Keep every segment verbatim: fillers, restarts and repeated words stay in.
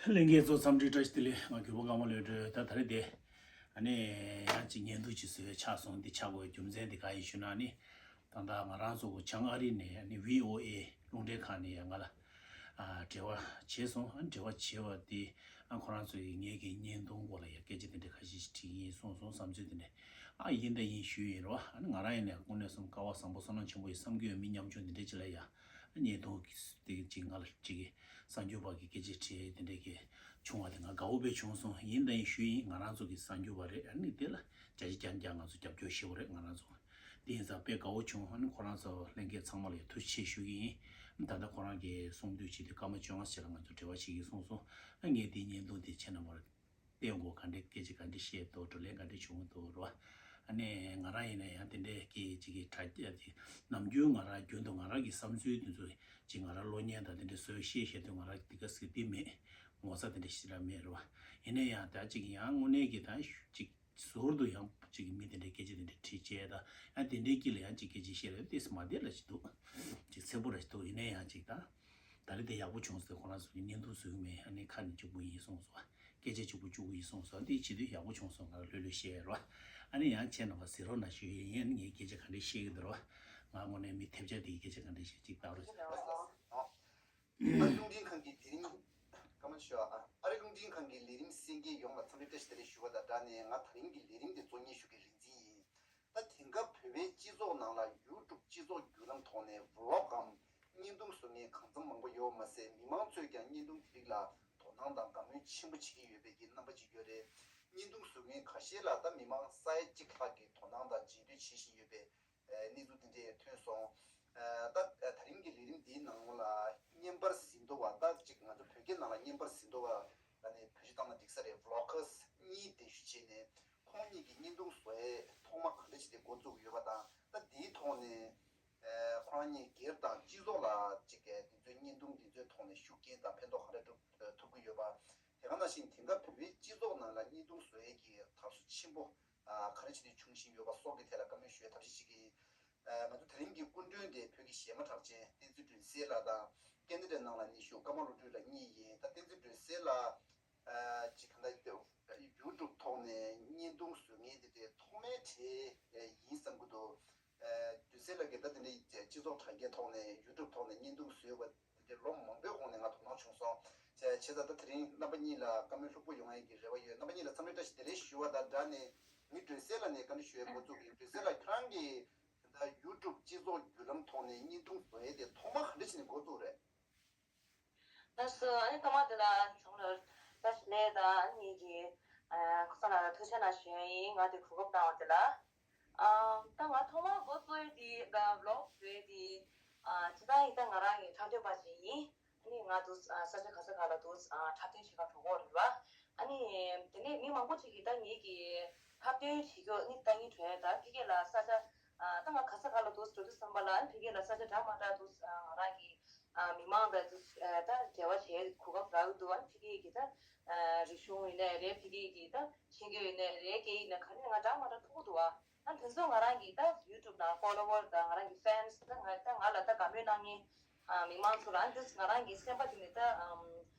ལྷན་རྒྱས་ཚོ་འཚམས་འདྲི་བཀྲ་ཤིས་བདེ་ལེགས། ང་གུས་པ་ཀརྨ་བློ་གྲོས། ད་ད་རེས་དེ་ཨ་ནི་ཡང་ཅིག་བརྙན་ཐུང་ཅིག་བཟོས་ཆགས་སོང་། འདི་ཆགས་དགོས་རྒྱུ་མཚན་དེ་ག་ཡིན་ཞུ་ན། ཨ་ནི་ད་ལྟ་ང་རང་ཚོ་བྱང་ཨ་རི་ནས་ཨ་ནི་བྷི་ཨོ་ཨེ་རླུང་འཕྲིན་ཁང་ནས་ཡང་ང་ལ་ཨ་འབྲེལ་བ་བྱས་སོང་། ཨ་འབྲེལ་བ་བྱས་པ་དེ་ཨ་ཁོ་རང་ཚོ་ཡིས་ངེད་ཀྱི་བརྙན་ཐུང་སྐོར་ལ་ཡང་སྐད་ཆ་དེ་འདྲ་ཁ་ཤས་ཤིག་དྲིས་ཡིན་གསུངས་སོང་། བསམ་ཚུལ་དེ་འདྲ་ཨ་ཡིན་ད་ཡིན་ཞུས་ཡིན་རོ། ཨ་ནི་ང་རང་ཡིན་ནས་དངོས་གནས་སོང་སྐལ་བ་བཟང་པོ་བསོད་ནམས་ཆེན་པོ་ཡིན་བསམ་གྱི་ཡོད། མི་ཉམ་ཆུང་དེ་འདྲ་ཅིག་ལ་ཡང་བརྙན་ཐུང་གི་དེ་ཅིག་ང་ལ་ཅིག་གི་གསར་འགྱུར་པ་གི་སྐད་ཆ་དྲིས་དེ་འདྲ་གི་བྱུང་བ་དེ་ང་དགའ་བོ་དཔེ་བྱུང་སོང་། ཡིན་དང་ཡིན་ཞུ་ཡིན། ང་རང་ཚོ་གི་གསར་འགྱུར་པ་རེད། ཨ་ནི་དེ་ལ་བརྒྱ་ཆ་བརྒྱ་བརྒྱ་ང་ཚོ་རྒྱབ་སྐྱོར་ཞེ་པོ་རེད། ང་རང་ཚོ་དེ་ཡིན་ཙང་དཔེ་དགའ་བོ་བྱུང་། ཨ་ནི་ཁོ་རང་ཚོ་ལྷན་རྒྱས་ཚང་མ་ལ་ཡང་ཐུགས་རྗེ་ཆེ་ཞུ་གི་ཡིན། ད་ལྟ་ཁོ་རང་གི་གསུང་དུས་ཆེད་དུ་སྐར་མ་བཅོ་ལྔ་ཕྱེད་ལ་ང་ཚོ་འབྲེལ་བ་བྱེད་ཀྱི་གསུངས་སོང་། ཨ་ངས་དེ་བརྙན་ཐུང་དེ་ཁྱེད་རྣམ་པར་བསྟན་དགོས། ག་འདྲའི་སྐད་ཆ་ག་འདྲ་བཤད་འདུག་བགྲོ་གླེང་ག་འདྲ་བྱུང་འདུག་རོ། ཨ་ནི་ང་རང་ཡིན་ན་ཡང་དེ་འདྲའི་སྐད་ཅིག་གི་དྲ་རྒྱ་དེ་ནམ་རྒྱུན་ང་རང་རྒྱུན་དུ་ང་རང་གི་བསམ་ཚུལ་དེ་ཚོ་ཅིག་ང་རང་གློག་བརྙན་དང་དེ་འདྲ་བཟོས་བཤད་བཤད་དུས་ང་རང་དེ་ག་ཟེར་དེ་མེད། ངོ་ཚ་དེ་འདྲ་ཞིག་རང་མེད་རོ། ཡིན་ན་ཡང་ད་ཅིག་ཡང་དངོས་གནས་ཀྱི་ད་ཅིག་ཟུར་དུ་ཡང་ཅིག་མི་དེ་འདྲའི་སྐད་ཆ་དེ་འདྲ་དྲིས་བྱས་ད་ཡང་དེ་འདྲའི་དཀྱིལ་ལ་ཡང་ཅིག་སྐད་ཆ་བཤད་རེད། དེ་མ་བདེ་ལ་ཞིག་འདུག་ཅིག་འཚེར་པོ་ར་ཞིག་འདུག་ཡིན་ན་ཡང་ཅིག་ད། ད་རེས་དེ་ཡག་པོ་བྱུང་ཟེར། ཁོ་རང་ཚོ་གི་བརྙན་ཐུང་བཟོས་གི་མེད། ཨ་ནི་ཁ་ནས་གཅིག་པུ་ཡིན་གསུངས་སོང་། སྐད་ཆ་གཅིག་པུ་གཅིག་པུ་ཡིན་གསུངས་སོང་། དེ་བྱེད་དུས་ཡག་པོ་བྱུང་སོང་། ང་ལྷོད་ལྷོད་བཤད་རོགས། ཨ་ནི་ཡང་ཁྱེད་རྣམ་པ་གཟིགས་རོགས་གནང་ཞུ་ཡིན། ཨ་ནི་ངས་སྐད་ཆ་ག་འདྲས་བཤད་གི་འདུག་རོགས། ང་དངོས་གནས་མི་ཐེབས་ཆག་དེ་གི་སྐད་ཆ་ག་འདྲས་བཤད་ཅིག་བལྟ་རོགས། ཨ་རླུང་འཕྲིན་ཁང་གི་ལས་རིམ། སྐར་མ་ཤོ་ཨ། ཨ་རི་རླུང་འཕྲིན་ཁང་གི་ལས་རིམ་གསན་མཁན་ཡོངས་ལ་འཚམས་འདྲི་བཀྲ་ཤིས་བདེ་ལེགས་ཞུ་བ་དང་སྦྲགས་ནས། ང་ད་རིང་གི་ལས་རིམ་དེ་གཙོ་གཉེར་ཞུ་མཁན་རིག་འཛིན་ཡིན། ད་དེང་སྐབས་བོད་པའི་སྤྱི་ཚོགས་ནང་ལ་ཡུ་ཊུབ་སྤྱི་ཚོགས་བརྒྱུད་ལམ་ཐོག་ནས་བི་ལོག་གམ་བརྙན་ཐུང་བཟོ་མཁན་གང་འཚམ་མང་པོ་ཡོད་པ་མ་ཟད། མི་མང་ཚོས་ཀྱང་བརྙན་ཐུང་དེ་རིགས་ལ་དོ་སྣང་དང་དགའ་མོས་ཆེན་པོ་བྱེད་ཀྱི་ཡོད་པའི་གི་རྣམ་པ་ཅིག་ཡོད་རེད། བརྙན་ཐུང་བཟོ་མཁན་ཁ་ཤས་ལ་ད་མི་མང་ས་ཡ་གཅིག་ལྷག་གིས་དོ་སྣང་དང་རྗེས་འདེད་བྱེད་བཞིན་ཡོད་པའི་གནས་ཚུལ་དེ་འདྲ་ཐོན་སོང་། ད་ད་རིང་གི་ལས་རིམ་འདིའི་ནང་ལ་བརྙན་པར་ཟིན་ཐོ་བ། ད་ཅིག་ང་ཚོ་བོད་སྐད་ནང་ལ་བརྙན་པར་ཟིན་ཐོ་བ་ལ་ནས་བེད་སྤྱོད་བཏང་ན་འགྲིག་ས་རེད། བི་ལོག་གར་གཉིས་གདན་ཞུ་བྱས་ནས། ཁོང་གཉིས་ཀྱིས་བརྙན་ཐུང་བཟོ་ཡས་ཐོག་མ་ག་འདྲ་བྱས་ཏེ་འགོ་བཙུགས་ཡོད་པ་དང་། ད་འདིའི་ཐོག་ནས་ཨ་ཁོ་རང་གཉིས་སྒེར་དང་སྤྱི་ཚོགས་ལ་ཅིག་གི་འདི་ཚོའི་བརྙན་ཐུང་འདི་ཚོའི་ཐོག་ནས་ཤུགས་རྐྱེན་དང་ཕན་ཐོགས་ག་འདྲ་ཐུབ་ཐུབ་ཀྱི་ཡོད་པ། དེ་ག་ནང་བཞིན་དེང་སྐབས་བོད་པའི་སྤྱི་ཚོགས་ནང་ལ་བརྙན་ཐུང་བཟོ་ཡས་ཀྱི་དར་སྲོལ་ཆེན་པོ་ཨ་ག་འདྲ་བྱས་ཏེ་འབྱུང་བཞིན་ཡོད་པ་སོགས་ཀྱི་ཐད་ལ་བཀའ་མོལ་ཞུ་ཡས་ཐབས་ཤེས་བྱེད་ཀྱི་ཡིན། ཨ་ང་ཚོ་དེ་རིང་གི་སྐུ་མགྲོན་དེ་བོད་ཀྱི་གཞས་མ་གྲགས་ཅན་བསྟན་འཛིན་སྒྲོན་གསལ་ལགས་དང་། ཁེ་ན་ཌ་ནང་ལ་གནས་བཞུགས་ཀརྨ་བློ་གྲོས་ལགས་གཉིས་ཡིན། ད་བསྟན་འཛིན་སྒྲོན་གསལ་ལགས་ཨ་ཅིག་ག་འདྲ་ཡུ་ཊུབ་ཐོག་ནས་བརྙན་ཐུང་བཟོ་མཁན་དེ་དེ་ཐོག་མའི་གྲས་ཡིན་བསམ་གྱི་འདུག་ཨ་སྒྲོན་གསལ་ལགས་ཀྱིས་ད་དེ་འདྲའི་སྤྱི་ཚོགས་དྲ་རྒྱའི་ཐོག་ནས་ཡུ་ཊུབ་ཐོག་ནས་བརྙན་ཐུང་བཟོས་པ་དེ་འདྲ་ལོ་མང་པོའི་གོང་ནས་ང་དོ་སྣང་བྱུང་སོང་། བྱས་བྱས་ཙང་ད་དེ་རིང་རྣམ་པ་གཉིས་ལ་བཀའ་མོལ་ལྷུག་པོ་ཡོང་ཡས་ཀྱི་རེ་བ་ཡོད། རྣམ་པ་གཉིས་ལ་འཚམས་འདྲི་བཀྲ་ཤིས་བདེ་ལེགས་ཞུ་བ་དང་སྦྲགས་ནས། ངས་སྒྲོན་གསལ་ལགས་ནས་བཀའ་འདྲི་ཞུ་ཡས་འགོ་བཙུགས་ཀྱི་ཡིན། སྒྲོན་གསལ་ལགས་ཁྱེད་རང་གིས་ད་ཡུ་ཊུབ་སྤྱི་ཚོགས་བརྒྱུད་ལམ་ཐོག་ནས་བརྙན་ཐུང་བཟོ་ཡས་དེ་ཐོག་མ་ག་འདྲ་བྱས་ནས་འགོ་བཙུགས་རེད། ལགས་སོ། ཨ་ནི་ཐོག་མ་དེ་ལ་ཚང་མར་བཀྲ་ཤིས་བདེ་ལེགས་དང་། ཨ་ནི་གི་ཨ་ཁོ་ཚང་ལ་ཐུགས་རྗེ་གནང་ཞུ་ཡས་ཡིན། ང་དེ་གོ་སྐབས་གནང་བ་དེ་ལ། ཨ་ད་ང་ཐོག་མར་འགོ་བཙུགས་ཡས་དེ་ད་བི་ལོག་བཟོ་ཡས་དེ་ཨ་སྤྱིར་བཏང་ཡིན་ད་ང་རང་གི་འཁྲབ་སྟོན་པ་ཞིག་ཡིན། ཨ་ནི་ང་དུ་ས་ཆ་ག་ས་ག་ལ་དུ་འཁྲབ་སྟོན་བྱེད་ག་འགྲོ་གི་ཡོད་རེད་བ། ཨ་ནི་དེ་ནས་མི་མང་པོ་ཅིག་གིས་ད་ངེད་ཀྱི་འཁྲབ་སྟོན་བྱེད་རྒྱུ་ཨ་ནི་ལྟ་ངན་འགྲོ་ཡ། ད་ཕ་གི་ལ་ས་ཆ་ཨ་ད་ང་ག་ས་ག་ལ་དུ་འགྲོ་དུས་ཙམ་པ་ལ། ཨ་ནི་ཕ་གི་ལ་ས་ཆ་འདྲ་མ་འདྲ་དུ་ང་རང་གི་ཨ་མི་མང་དང་དུ་ཨ་ད་འབྲེལ་བ་བྱེད་གོ་སྐབས་རག་གི་འདུག་ཨ་ནི་ཕ་གི་གི་ད་ཨ་རིག་གཞུང་ཡིན་ནའི་རེད། ཕ་གི་གི་ད་ཤེས་རྒྱུ་ཡིན་ནའི་རེད། སྐད་ཡིག་ཡིན་ནའི་ག་ནས་ང་འདྲ་མ་འདྲ་ཐུག་གི་འདུག་ཨ། ཨ་དེ་ཚོ་ང་རང་གི་ད་ཡུ་ཊུབ་ནང་ཕོ་ལོ་ཝར་དང་ང་རང་གི་ཕེན་སི་ད་ང་ད་ང་ལ་ད་དགའ་མོས་གནང་མཁན་ཨ་མི་མང་ཚོ་ལ། ཨ་འདི་ང་རང་གི་སེམས་པ་དེ་ནི་ད་ཨམ་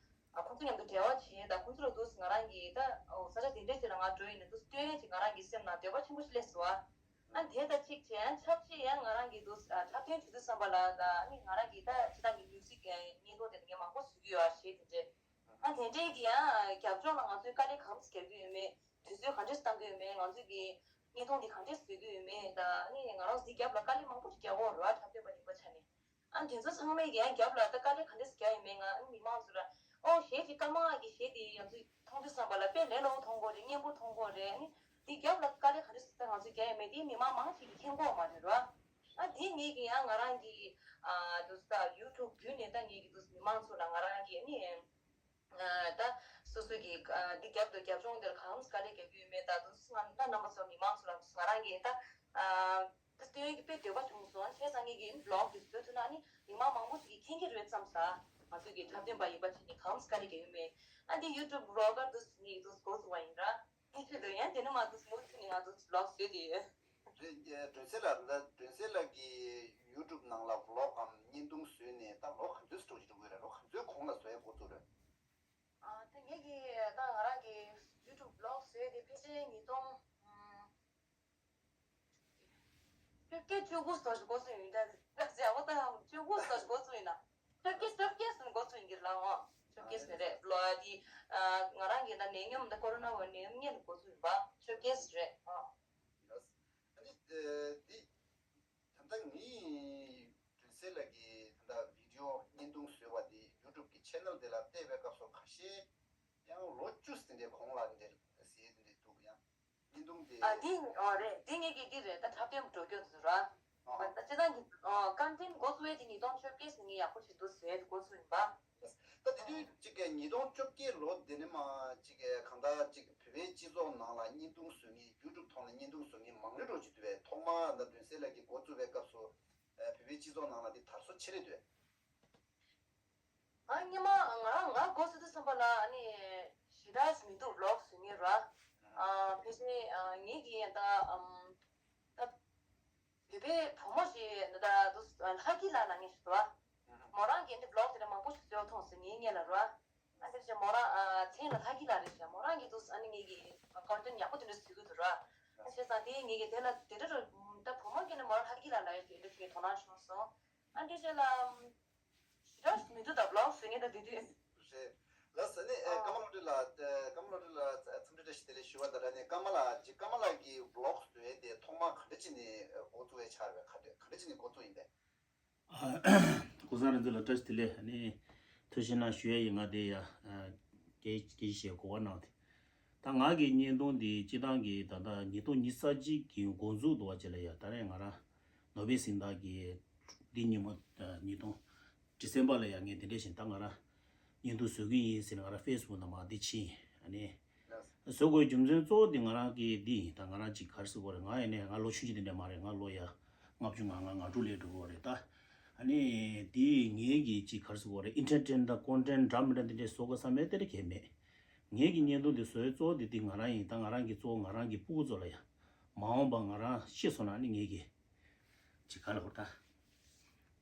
ཨ་ཁོང་ཚོ་མཉམ་དུ་འབྲེལ་བ་བྱས། ད་ཁོང་ཚོ་ལ་འདུག་ང་རང་གི་ད་ཨོ་ས་ཆ་དེ་འདྲས་ཅིག་ལ་ང་འགྲོ་ཡིན་ན་འདུག་སྟོན་ཡས་ཅིག་ང་རང་གི་སེམས་ནང་འདོད་པ་ཆེན་པོ་ཞིག་སླེབས་སོང་ཨ། ཨ་དེ་ད་གཅིག་བྱས། ཨ་ཆབས་ཅིག་ཡང་ང་རང་གི་འདུག་ཨ་འཁྲབ་སྟོན་བྱེད་དུས་ཙམ་པ་ལ་ད་ཨ་ནི་ང་རང་གི་ད་སྤྱིར་བཏང་གི་མིའུ་ཟིག་བརྙན་ཐུང་དེ་ངས་མང་པོ་བཟོ་གི་ཡོད་ཨ། གཞས་དེ་འདྲས་ཨ་དེ་འདྲས་ཀྱི་ཡང་རྒྱབ་ལྗོངས་ལ་ང་ཚོས་དཀའ་ལས་གང་ཙམ་རྒྱག་གི་ཡོད་མེད། དུས་ཚོད་ག་འདྲས་བཏང་གི་ཡོད་མེད། ང་ཚོས་ཀྱི་བརྙན་ཐུང་འདི་ག་འདྲས་བཟོ་གི་ཡོད་མེད། ད་ནི་ང་རང་ཚོའི་རྒྱབ་ལ་དཀའ་ལས་མང་པོ་ཞིག་རྒྱག་དགོས་རེད་བ། འཁྲབ་སྟོན་པ་ཡིན་པ་ཆ་ནས། ཨ་དེ་ཚོ་ཚང་མས་ཀྱི་ཡང་རྒྱབ་ལ་ད་དཀའ་ལས་ག་འདྲས་རྒྱག་ཡོད་མེད། ང་ཨ་མི་མང་ཚོ་ལ་ཨོ་གཞས་ཅིག་ཀརྨ་ལགས་ཀྱི་གཞས་འདི་ང་ཚོས་མཐོང་དུས་ཙམ་པ་ལ་དཔེ་ལས་སླ་པོ་མཐོང་གི་ཡོད་རེད། སྙན་པོ་མཐོང་གི་ཡོད་རེད། ཨ་ནི་འདི་རྒྱབ་ལ་དཀའ་ལས་ག་འདྲས་ད་ང་ཚོས་རྒྱག་ཡོད་མེད་དེ་མི་མང་མང་ཞིག་གིས་མཁྱེན་གྱི་ཡོད་མ་རེད་བ། ཨ་དེ་ངེད་ཀྱི་ཡང་ང་རང་གི་ཨ་དུ་ད་ཡུ་ཊུབ་བརྒྱུད་ནས་ད་ངེད་ཀྱི་དུ་མི་མང་ཚོ་ལ་ང་རང་གི་ཨ་ནི། ད་སོ་སོ་གི་འདི་རྒྱབ་ཏུ་རྒྱབ་ལྗོངས་འདིར་གང་དཀའ་ལས་རྒྱག་གི་ཡོད་མེད། ད་དུང་ང་ད་རྣམ་པ་ཚོ་མི་མང་ཚོ་ལ་ང་རང་གིས་ད་ད་སྟོན་གྱི་དཔེ་འདོད་པ་བྱུང་སོང་། བྱས་ཙང་ངེད་ཀྱི་བི་ལོག་འདི་བཟོས་ཐུབ་ན་ནི་མི་མང་མང་པོ་ཞིག་གིས་མཁྱེན་གྱི་རེད་བསམ་ས། ང་ཚོ་གི་འཁྲབ་སྟོན་པ་ཡིན་པ་བྱས་ནས་གང་དཀའ་ལས་རྒྱག་གི་ཡོད་མེད། ཨ་འདི་ཡུ་ཊུབ་བི་ལོག་གར་དུ་ངེད་ཀྱི་དུ་འགོ་བཙུགས་པ་ཡིན་ར། ངས་ཁྱོད་དུ་ཡང་དེ་ནི་མ་དུ་མུ་མཐུད་ནས་ང་ཚོ་བི་ལོག་བཟོས་ཏེ་ཡོད། སྒྲོན་གསལ་ལགས། ད་སྒྲོན་གསལ་ལགས་ཀྱིས་ཡུ་ཊུབ་ནང་ལ་བི་ལོག་གམ་བརྙན་ཐུང་བཟོས་ནས་ད་ལོ་ག་ཚོད་ཙམ་ཞིག་འགྲོ་གི་རེད། ལོ་ག་ཚོད་གོང་ལ་བཟོ་ཡས་འགོ་བཙུགས་རེད། ཨ་ད་ ཆོས་སྐད་བཅུ་དགུ་སོགས་ཀྱི་འགོ་ཚུགས་ཡིན་ད། ཡག་པོ་ད་བཅུ་དགུ་སོགས་ཀྱི་འགོ་ཚུགས་ཡིན་ན། ཆོས་སྐད་ཆོས་སྐད་སོགས་འགོ་ཚུགས་ཡིན་གྱི་ལ་འོང་། ཆོས་སྐད་ཟེར་རེད་ལོ་ཨ་དེ། ང་རང་གི་ད་ནད་ཉམས་ད་ཀོ་རོ་ན་བའི་ནད་ཉམས་ད་ཀོ་ཚུགས་ཡིན་པ་ཆོས་སྐད་ཟེར་རེད་ཨ། ཡོས། ཨ་ནི་འདི་ད་ལྟ་ངའི་སྒྲོན་གསལ་ལགས་ཀྱིས་ད་ལྟ་བི་ཌི་ཡོ་བརྙན་ཐུང་བཟོས་པ་དེ་ཡུ་ཊུབ་ཀྱི་ཆེ་ནལ་དེ་ལ་བལྟས་པའི་སྐབས་སུ་ཁ་ཤས་ཡང་ལོ་བཅུ་ཙམ་དེ་གོང་ལ་འདིར་ཟེར་དེ་འདྲ་འདུག་ཡང་། བརྙན་ཐུང་དེ། ཨ་འདི་ཨོ་རེད། འདི་ངེད་ཀྱི་འདི་རེད། ད་འཁྲབ་སྟོན་འགྲོ་རྒྱུ་འདུག་ར། ཨ་ད་སྤྱི་བཏང་གི་ཨ་ཀོན་ཊེན་འགོ་བཙུགས་ཡས་དེ་ཉིས་སྟོང་བཅོ་བརྒྱད་ཟེར་ངས་ཡག་པོ་ཞིག་འདུག་ཟེར་འགོ་བཙུགས་ཡིན་པ། ད་དེ་དུས་གཅིག་གི་ཉིས་སྟོང་བཅོ་བརྒྱད་ལོ་དེ་ནས་མ་གཅིག་གི་གང་ལྟར་གཅིག་བོད་པའི་སྤྱི་ཚོགས་ནང་ལ་བརྙན་ཐུང་བཟོ་མཁན་ཡུ་ཊུབ་ཐོག་ནས་བརྙན་ཐུང་བཟོ་མཁན་མང་རེ་འགྲོ་གི་འདུག་པས། ཐོག་མར་ད་སྒྲོན་གསལ་ལགས་ཀྱིས་འགོ་བཙུགས་པའི་སྐབས་སུ་བོད་པའི་སྤྱི་ཚོགས་ནང་ལ་འདི་དར་སོ་ཆེ་རེད་འདུག། ཨ་སྔོན་མ་ང་རང་ང་འགོ་བཙུགས་དུས་ཙམ་པ་ལ་ཨ་ནི་ཞེ་དྲག་མི་འདུག་བི་ལོག་བཟོ་མཁན་ར། ཨ་ཕལ་ཆེར་ཨ་ངེད་ཀྱི་ད་ཨམ་ད་བོད་པའི་བུ་མོ་ཞིག་ད་ད་དུ་ལྷ་སྐྱིད་ལགས་ལབ་མཁན་ཞིག་འདུག་བ། མོ་རང་གིས་ཨ་ནི་བི་ལོག་དེ་འདྲ་མང་པོ་ཞིག་བཟོས་མཐོང་སོང་ངའི་སྔོན་ལ་ར། ཨ་འདིར་བྱས་མོ་རང་ཨ་མཚན་ལ་ལྷ་སྐྱིད་ལགས་རེད་བྱས། མོ་རང་གིས་དུ་ཨ་ནི་ངེད་ཀྱི་ཀོན་ཊེན་ཡག་པོ་དེ་འདྲ་བཟོ་གི་འདུག་ར། ཨ་བྱས་ཙང་དེ་ངེད་ཀྱི་དེ་ལ་དེ་འདྲ་རུ་ད་བུ་མོ་གིས་ནི་མོ་རང་ལྷ་སྐྱིད་ལགས་ལབ་ཡས་དེ་འདྲ་ཞིག་དོ་སྣང་བྱུང་སོང་། ཨ་འདིར་བྱས་ལ། ཞེ་དྲག་མི་འདུག་ད་བི་ལོག་བཟོ་མཁན་ད་དེ་དུས། རེད། ལགས་སོ་ནི་ཨ་ཀརྨ་བློ་གྲོས་ལགས། ཀརྨ་བློ་གྲོས་ལགས་འཚམས་འདྲི་བཀྲ་ཤིས་བདེ་ལེགས་ཞུ་བ་དང་སྦྲགས་ནས། ཀརྨ་ལགས་ཀྱིས་ཀརྨ་ལགས་ཀྱིས་བི་ལོག་བཟོ་ཡས་དེ་ཐོག་མར་ག་འདྲ་བྱས་ནས་འགོ་བཙུགས་ཡས་ཆགས་རེད་པས། ག་འདྲ་ག་འདྲ་བྱས་ནས་འགོ་བཙུགས་ཡིན་པས། ཨ་ཀུན་བཟང་རིག་འཛིན་ལགས་བཀྲ་ཤིས་བདེ་ལེགས། ཨ་ནི་ཐུགས་རྗེ་གནང་ཞུ་ཡས་ཡིན། ང་དེ་ཡ་ཨ་སྐད་སྐད་ཆ་བཤད་གོ་བ་གནང་སྟེ། ད་ང་གི་བརྙན་ཐུང་འདི་སྤྱི་བཏང་གི་ད་ལྟ་ཉིས་སྟོང་ཉི་ཤུ་རྩ་གཅིག་གི་འགོ་འཛུགས་འདུག་བ་བྱས་ལ་ཡ། ད་རེས་ང་རང་ནོ་བེལ་གཟེངས་རྟགས་ཀྱི་འདི་ཉིན་མོ་ཉིས་སྟོང་ཌི་སེམ་བར་ལ་ཡ་ངས་འདི་འདྲས་བཞིན་ད་ང་རང་བརྙན་ཐུང་བཟོ་གི་ཡིན་ཟེར་ནས་ང་རང་ཕེ་སི་བུག་ནང་མར་འདི་ཕྱིན། ཨ་ནི་བཟོ་དགོས་རྒྱུ་མཚན་གཙོ་བོ་འདི་ང་རང་གི་འདི་ཡིན། ད་ང་རང་ཅིག་ག་རེ་ཟེར་དགོས་རེད། ང་ཡིན་ནའི་ང་ལོ་ཆུང་ཆུང་འདི་འདྲས་མ་རེད། ང་ལོ་ཡ་ལྔ་བཅུ་ང་ལྔ་ང་དྲུག་སླེབས་འགྲོ་གི་རེད་ད། ཨ་ནི་འདི་ངེད་ཀྱི་ཅིག་ག་རེ་ཟེར་དགོས་རེད། ཨེན་ཊར་ཊེན་དང་ཀོན་ཊེན་འདྲ་མི་འདྲ་འདི་འདྲས་བཟོ་དགོས་བསམ་ཡས་དེ་འདྲས་གང་ཡང་མེད། ངེད་ཀྱི་བརྙན་ཐུང་འདི་བཟོ་ཡས་གཙོ་བོ་འདི་འདི་ང་རང་ཡིན། ད་ང་རང་གི་གཙོ་བོ་ང་རང་གི་སྤུ་གུ་ཚོ་ལ་ཡ་མ་འོངས་པ་ང་རང་ཤི་སོང་ན་ཨ་ནི་ངེད་ཀྱི་ཅིག་ག་ལ་འོ་ད།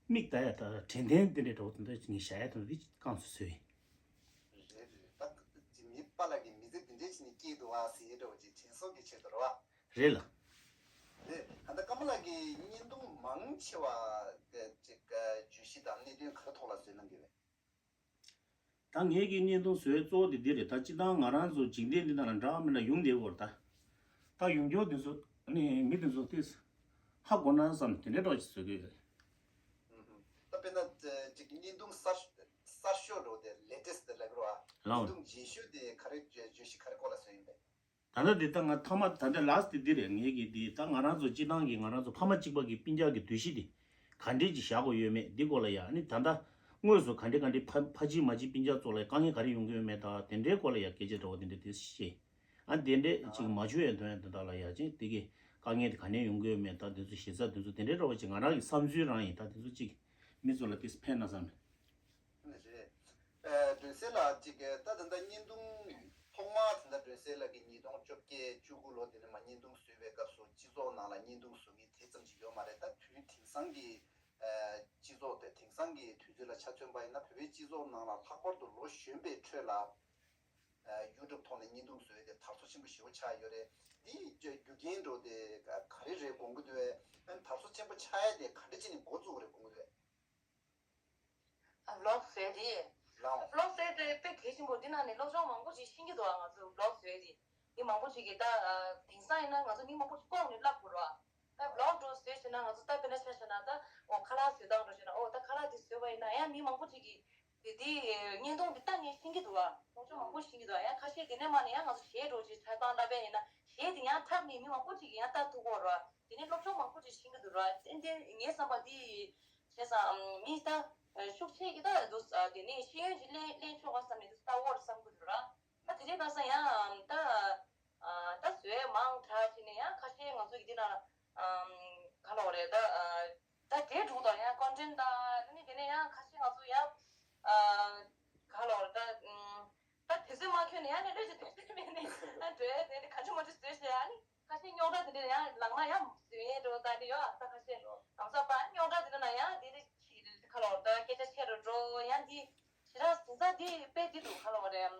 མིག་ལྟ་ཡ་ད་དྲན་རྟེན་དེ་འདྲའི་འདྲ་བོ་དེ་འདྲ་ངས་བཞག་ཡ་དེ་འདྲ་དེ་བསྐངས་སུ་ཚུད་ཡིན། རེད་རེད། ད་ཅི་མི་པཱ་ལགས་ཀྱི་མི་ཚེ་འདི་འདྲའི་ཕྱི་ནས་སྐྱེལ་འདུག་ཨ་ཟེར་འདྲ་བོ་ཅིག་དྲན་གསོ་གི་ཆེད་དུ་རེད་བ། རེད་ལ། རེད། ད་ལྟ་ཀརྨ་ལགས་ཀྱིས་བརྙན་ཐུང་མང་ཆེ་བ་དེ་ཅིག་བརྗོད་གཞི་དང་གནད་དོན་ག་རེ་ཐོག་ལ་བཟོས་གནང་གི་རེད། ད་ངེད་ཀྱི་བརྙན་ཐུང་བཟོ་ཡ་གཙོ་བོ་དེ་འདི་རེད། ད་སྤྱི་བཏང་ང་རང་ཚོ་འཇིག་རྟེན་འདི་ནང་ལ་འདྲ་མི་འདྲ་ཡོང་བསྡད་ཡོད་རེད་ད། ད་ཡོང་རྒྱུ་དེ་ཚོ་ནི་མི་དེ་ཚོ་ཏིས་ཧ་གོ་ན་བསམ་དེ་འདྲའི་འདྲ་ཅིག་བཟོ་གི་ཡོད་རེད། ད་དཔེར་ན་ཅིག་བརྙན་ཐུང་གསར་གསར་ཤོས་འགྲོ་དེ་ལེ་ཏེ་སི་ཊི་དེ་ལབ་རོགས་ཨ། ལའོ། བརྙན་ཐུང་རྗེས་ཤོས་དེ་ག་རེ་བརྗོད་བརྗོད་གཞི་ག་རེ་སྐོར་ལ་བཟོས་ཡིན་པས། ད་ལྟ་འདི་ད་ང་ཐ་མ་ད་ལྟ་ལཱ་སི་ཊི་འདི་རེད། ངེད་ཀྱི་འདི་ད་ང་རང་ཚོ་སྤྱི་བཏང་གི་ང་རང་ཚོ་ཕ་མ་གཅིག་པ་གི་སྤུན་ཀྱག་གི་འདུ་ཤེས་འདི་ག་འདྲས་ཅིག་བཞག་དགོས་ཡོད་མེད་འདི་སྐོར་ལ་ཡ། ཨ་ནི་ད་ལྟ་དངོས་སུ་ག་འདྲས་ག་འདྲས་ཕ་ཕ་གཅིག་མ་གཅིག་སྤུན་ཀྱག་ཚོ་ལ་དཀའ་ངལ་ག་རེ་ཡོང་གི་ཡོད་མེད་ད་དེ་འདྲའི་སྐོར་ལ་ཡ་སྐད་ཆ་འདྲ་བོ་དེ་འདྲ་དེ་བཤད། ཨ་དེ་འདྲས་ཅིག་མ་བྱུང་ཡ་དོན་ཡ་དོན་དག་ལ་ཡ་ཅིག་དེ་གི་དཀའ་ངལ་དེ་ག་ནས་ཡོང་གི་ཡོད་མེད་ད་དེ་ཚོ་ཞེ་ས་དེ་ཚོ་དེ་འདྲའི་འདྲ་བོ་ཅིག་ང་རང་གི་བསམ་ཚུལ་རང་ཡིན། ད་དེ་ཚོ་ཅིག་མི་ཚོ་ལ་དེ་ཕན་ན་བསམ། རེད། ཨ་སྒྲོན་གསལ་ལགས་ཅིག་གིས་ད་ད་ལྟ་བརྙན་ཐུང་ཐོག་མར་ད་ལྟ་སྒྲོན་གསལ་ལགས་ཀྱིས་ཉིས་སྟོང་བཅོ་བརྒྱད་བཅུ་དགུ་ལོ་དེ་ནས་མར་བརྙན་ཐུང་བཟོས་པའི་སྐབས་སུ་སྤྱི་ཚོགས་ནང་ལ་བརྙན་ཐུང་བཟོ་མཁན་དེ་ཙམ་ཞིག་ཡོད་མ་རེད། ད་དུས་དེང་སང་གི་ཨ་སྤྱི་ཚོགས་དེ་དེང་སང་གི་དུས་ཚོད་ལ་ཆ་མཚོན་པ་ཡིན་ན་བོད་པའི་སྤྱི་ཚོགས་ནང་ལ་ལྷག་པར་དུ་ལོ་གཞོན་པའི་ཁྲོད་ལ་ཨ་ཡུ་ཊུབ་ཐོག་ནས་བརྙན་ཐུང་བཟོས་ཏེ་དར་སོ་ཆེན་པོ་ཞེ་པོ་ཆགས་ཡོད་རེད། དེའི་རྒྱུ་རྐྱེན་འདྲ་བོ་དེ་ག་རེ་རེད་དགོངས་ཀྱི་འདུག་གས། ཨ་ནི་དར་སོ་ཆེན་པོ་ཆགས་ཡ་དེ་ག་འདྲ་བྱས་ནས་འགོ་བཙུགས་པ་རེད་དགོངས་ཀྱི་འདུག་གས། ཨ་བི་ལོག་བཟོས་དེ། ལའོ། བི་ལོག་བཟོས་དེ་དཔེ་གལ་ཆེན་པོ། འདི་ནང་ནས་སློབ་སྦྱོང་མང་པོ་ཞིག་ཤེས་ཀྱི་འདུག་ཨ་ང་ཚོ་བི་ལོག་བཟོས་དེ། མི་མང་པོ་ཞིག་གིས་ད་ཨ་དེང་སང་ཡིན་ན་ང་ཚོ་མི་མང་པོ་ཞིག་ལྐོག་ནས་བསླབ་དགོས་རེད་བ། ད་བི་ལོག་འདྲ་བཟོས་བྱས་ན་ང་ཚོ་ད་དཔེར་ན་ཆ་བཞག་ན་ད་འོ་ཁ་ལག་བཟོས་སྟངས་འདྲ་བྱས་ན་འོ་ད་ཁ་ལག་འདི་བཟོས་པ་ཡིན་ན་ཡང་མི་མང་པོ་ཞིག་གིས་དེ་དེ་བརྙན་ཐུང་འདི་ལྟ་ནས་ཤེས་ཀྱི་འདུག་བ། སློབ་སྦྱོང་མང་པོ་ཤེས་ཀྱི་འདུག་བ། ཡང་ཁ་ཤས་དེ་ནས་མ་ནས་ཡང་ང་ཚོ་གཞས་འདྲ་བོ་ཅིག་འཁྲབ་སྟངས་ལྟ་བས་ཡིན་ན་གཞས་དེ་ཡང་འཁྲབ་ནས་མི་མང་པོ་ཅིག་གིས་ཡང་ལྟ་ཐུབ་ཀྱི་ཡོད་རེད་བ། དེ་ནས་སློབ་སྦྱོང་མང་པོ་ཅིག་ཤེས་ཀྱི་འདུག་ར། ཏན་ཏན་ངའི་བསམ་པ་འདི་བྱས་ཙང་མི་ད་ཤུགས་ཆེ་གི་ད་འདུག་ཨ། དེ་ནས་ཤེས་ཡོན་ཅིག་ལེན་ལེན་ཆོག་ག་བསམ་ནས་འདུག་ལྟ་བོར་བསམ་གི་འདུག་ར། ད་དེ་རིང་ཁ་སང་ཡང་ད་ཨ་ད་བཟོས་མང་དྲགས་བྱས་ནས་ཡང་ཁ་ཤས་ང་ཚོ་གི་འདི་ན་ཨམ་ག་ལབ་དགོས་རེད། ད་ཨ་ད་དེ་འགྲོ་དང་ཡང་ཀོན་ཊེན་ཊི་དང་ཨ་ནི་དེ་ནས་ཡང་ཁ་ཤས་ང་ཚོ་ཡང་ཨ་ག་ལབ་དགོས་རེད། ད་ཨམ་ད་དུས་ཚོད་མ་འཁྱོལ་ནས་ཡང་ནས་ལོས་ཀྱི་དུས་ཚོད་མེད་ནས་ཨ་འགྲོ་ཡ་དེ་ནས་ག་ཚོད་མ་ཚོད་བཟོས་བྱས་ཨ་ནི། ཁ་ཤས་རྙོག་དྲ་དེ་འདྲ་ཡང་ལངས་ན་ཡང་བཟོས་ཡས་འགྲོ་ད་འདི་ཡོད་ཨ། ད་ཁ་ཤས་ལམ་སང་པ་རྙོག་དྲ་དེ་འདྲ་ན་ཡང་དེ་རེ་ཁ་ལོ་ད་སྐད་ཆ་ཆེ་རུ་འགྲོ་ཡང་འདི་ཞེ་དྲག་དེང་སང་འདི་དཔེ་འདི་འདུག་ཁ་ལོ་རེད།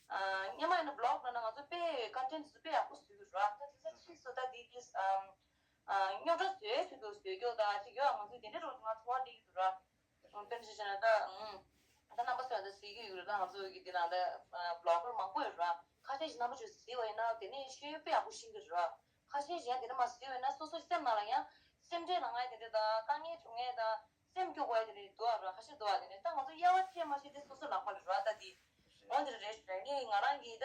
ཨ་སྔོན་མ་ཡིན་ན་བི་ལོག་ལ་ན་ང་ཚོ་དཔེ་ཀོན་ཊེན་ཊི་དེ་ཚོ་དཔེ་ཡག་པོ་བཟོས་ཀྱི་རེད། ད་དེང་སང་ཕྱིས་སུ་ད་འདི་དེ་ཨམ་ རྙོག་དྲ་བཟོས་ཆེད་དུ་བཟོས་རྒྱུ་དང་ཅིག་ཡོད། ང་ཚོ་དེ་འདྲ་རོགས་ང་ཚོར་བ་སླེབས་ཀྱི་འདུག་ར། དཔེར་ན་ཆ་བཞག་ན་ད་ད་རྣམ་པ་ཚོས་ད་གཟིགས་ཀྱི་ཡོད་རེད། ད་ང་ཚོ་གི་འདི་ནང་ད་བི་ལོག་གར་མང་པོ་ཡོད་ར། ཁ་ཤས་ཤིག་རྣམ་པ་ཚོས་གཟིགས་པ་ཡིན་ན་དེ་ནས་ཤེས་ཡོན་དཔེ་ཡག་པོ་ཤེས་ཀྱི་རེད་ར། ཁ་ཤས་ཤིག་ཡང་དེ་འདྲ་མ་གཟིགས་པ་ཡིན་ན་སོ་སོའི་སེམས་ནང་ལ་ཡང་སེམས་ཁྲལ་ལངས་ཡ་དེ་འདྲ་དང་དཀའ་ངལ་བྱུང་ཡ་དང་སེམས་སྐྱོ་དགོས་ཡ་དེ་འདྲ་འདུག་ཨ་ར། ཁ་ཤས་འདུག་ཨ། དེ་ནས་ད་ང་ཚོ་དབྱེ་བ་ཕྱེ་མ་ཤེས་དེ་སོ་སོ་ལག་པ་ལ་ར། ད་དེ་འོ་འདི་རེད་རེད། ངས་ང་རང་གིས་ད་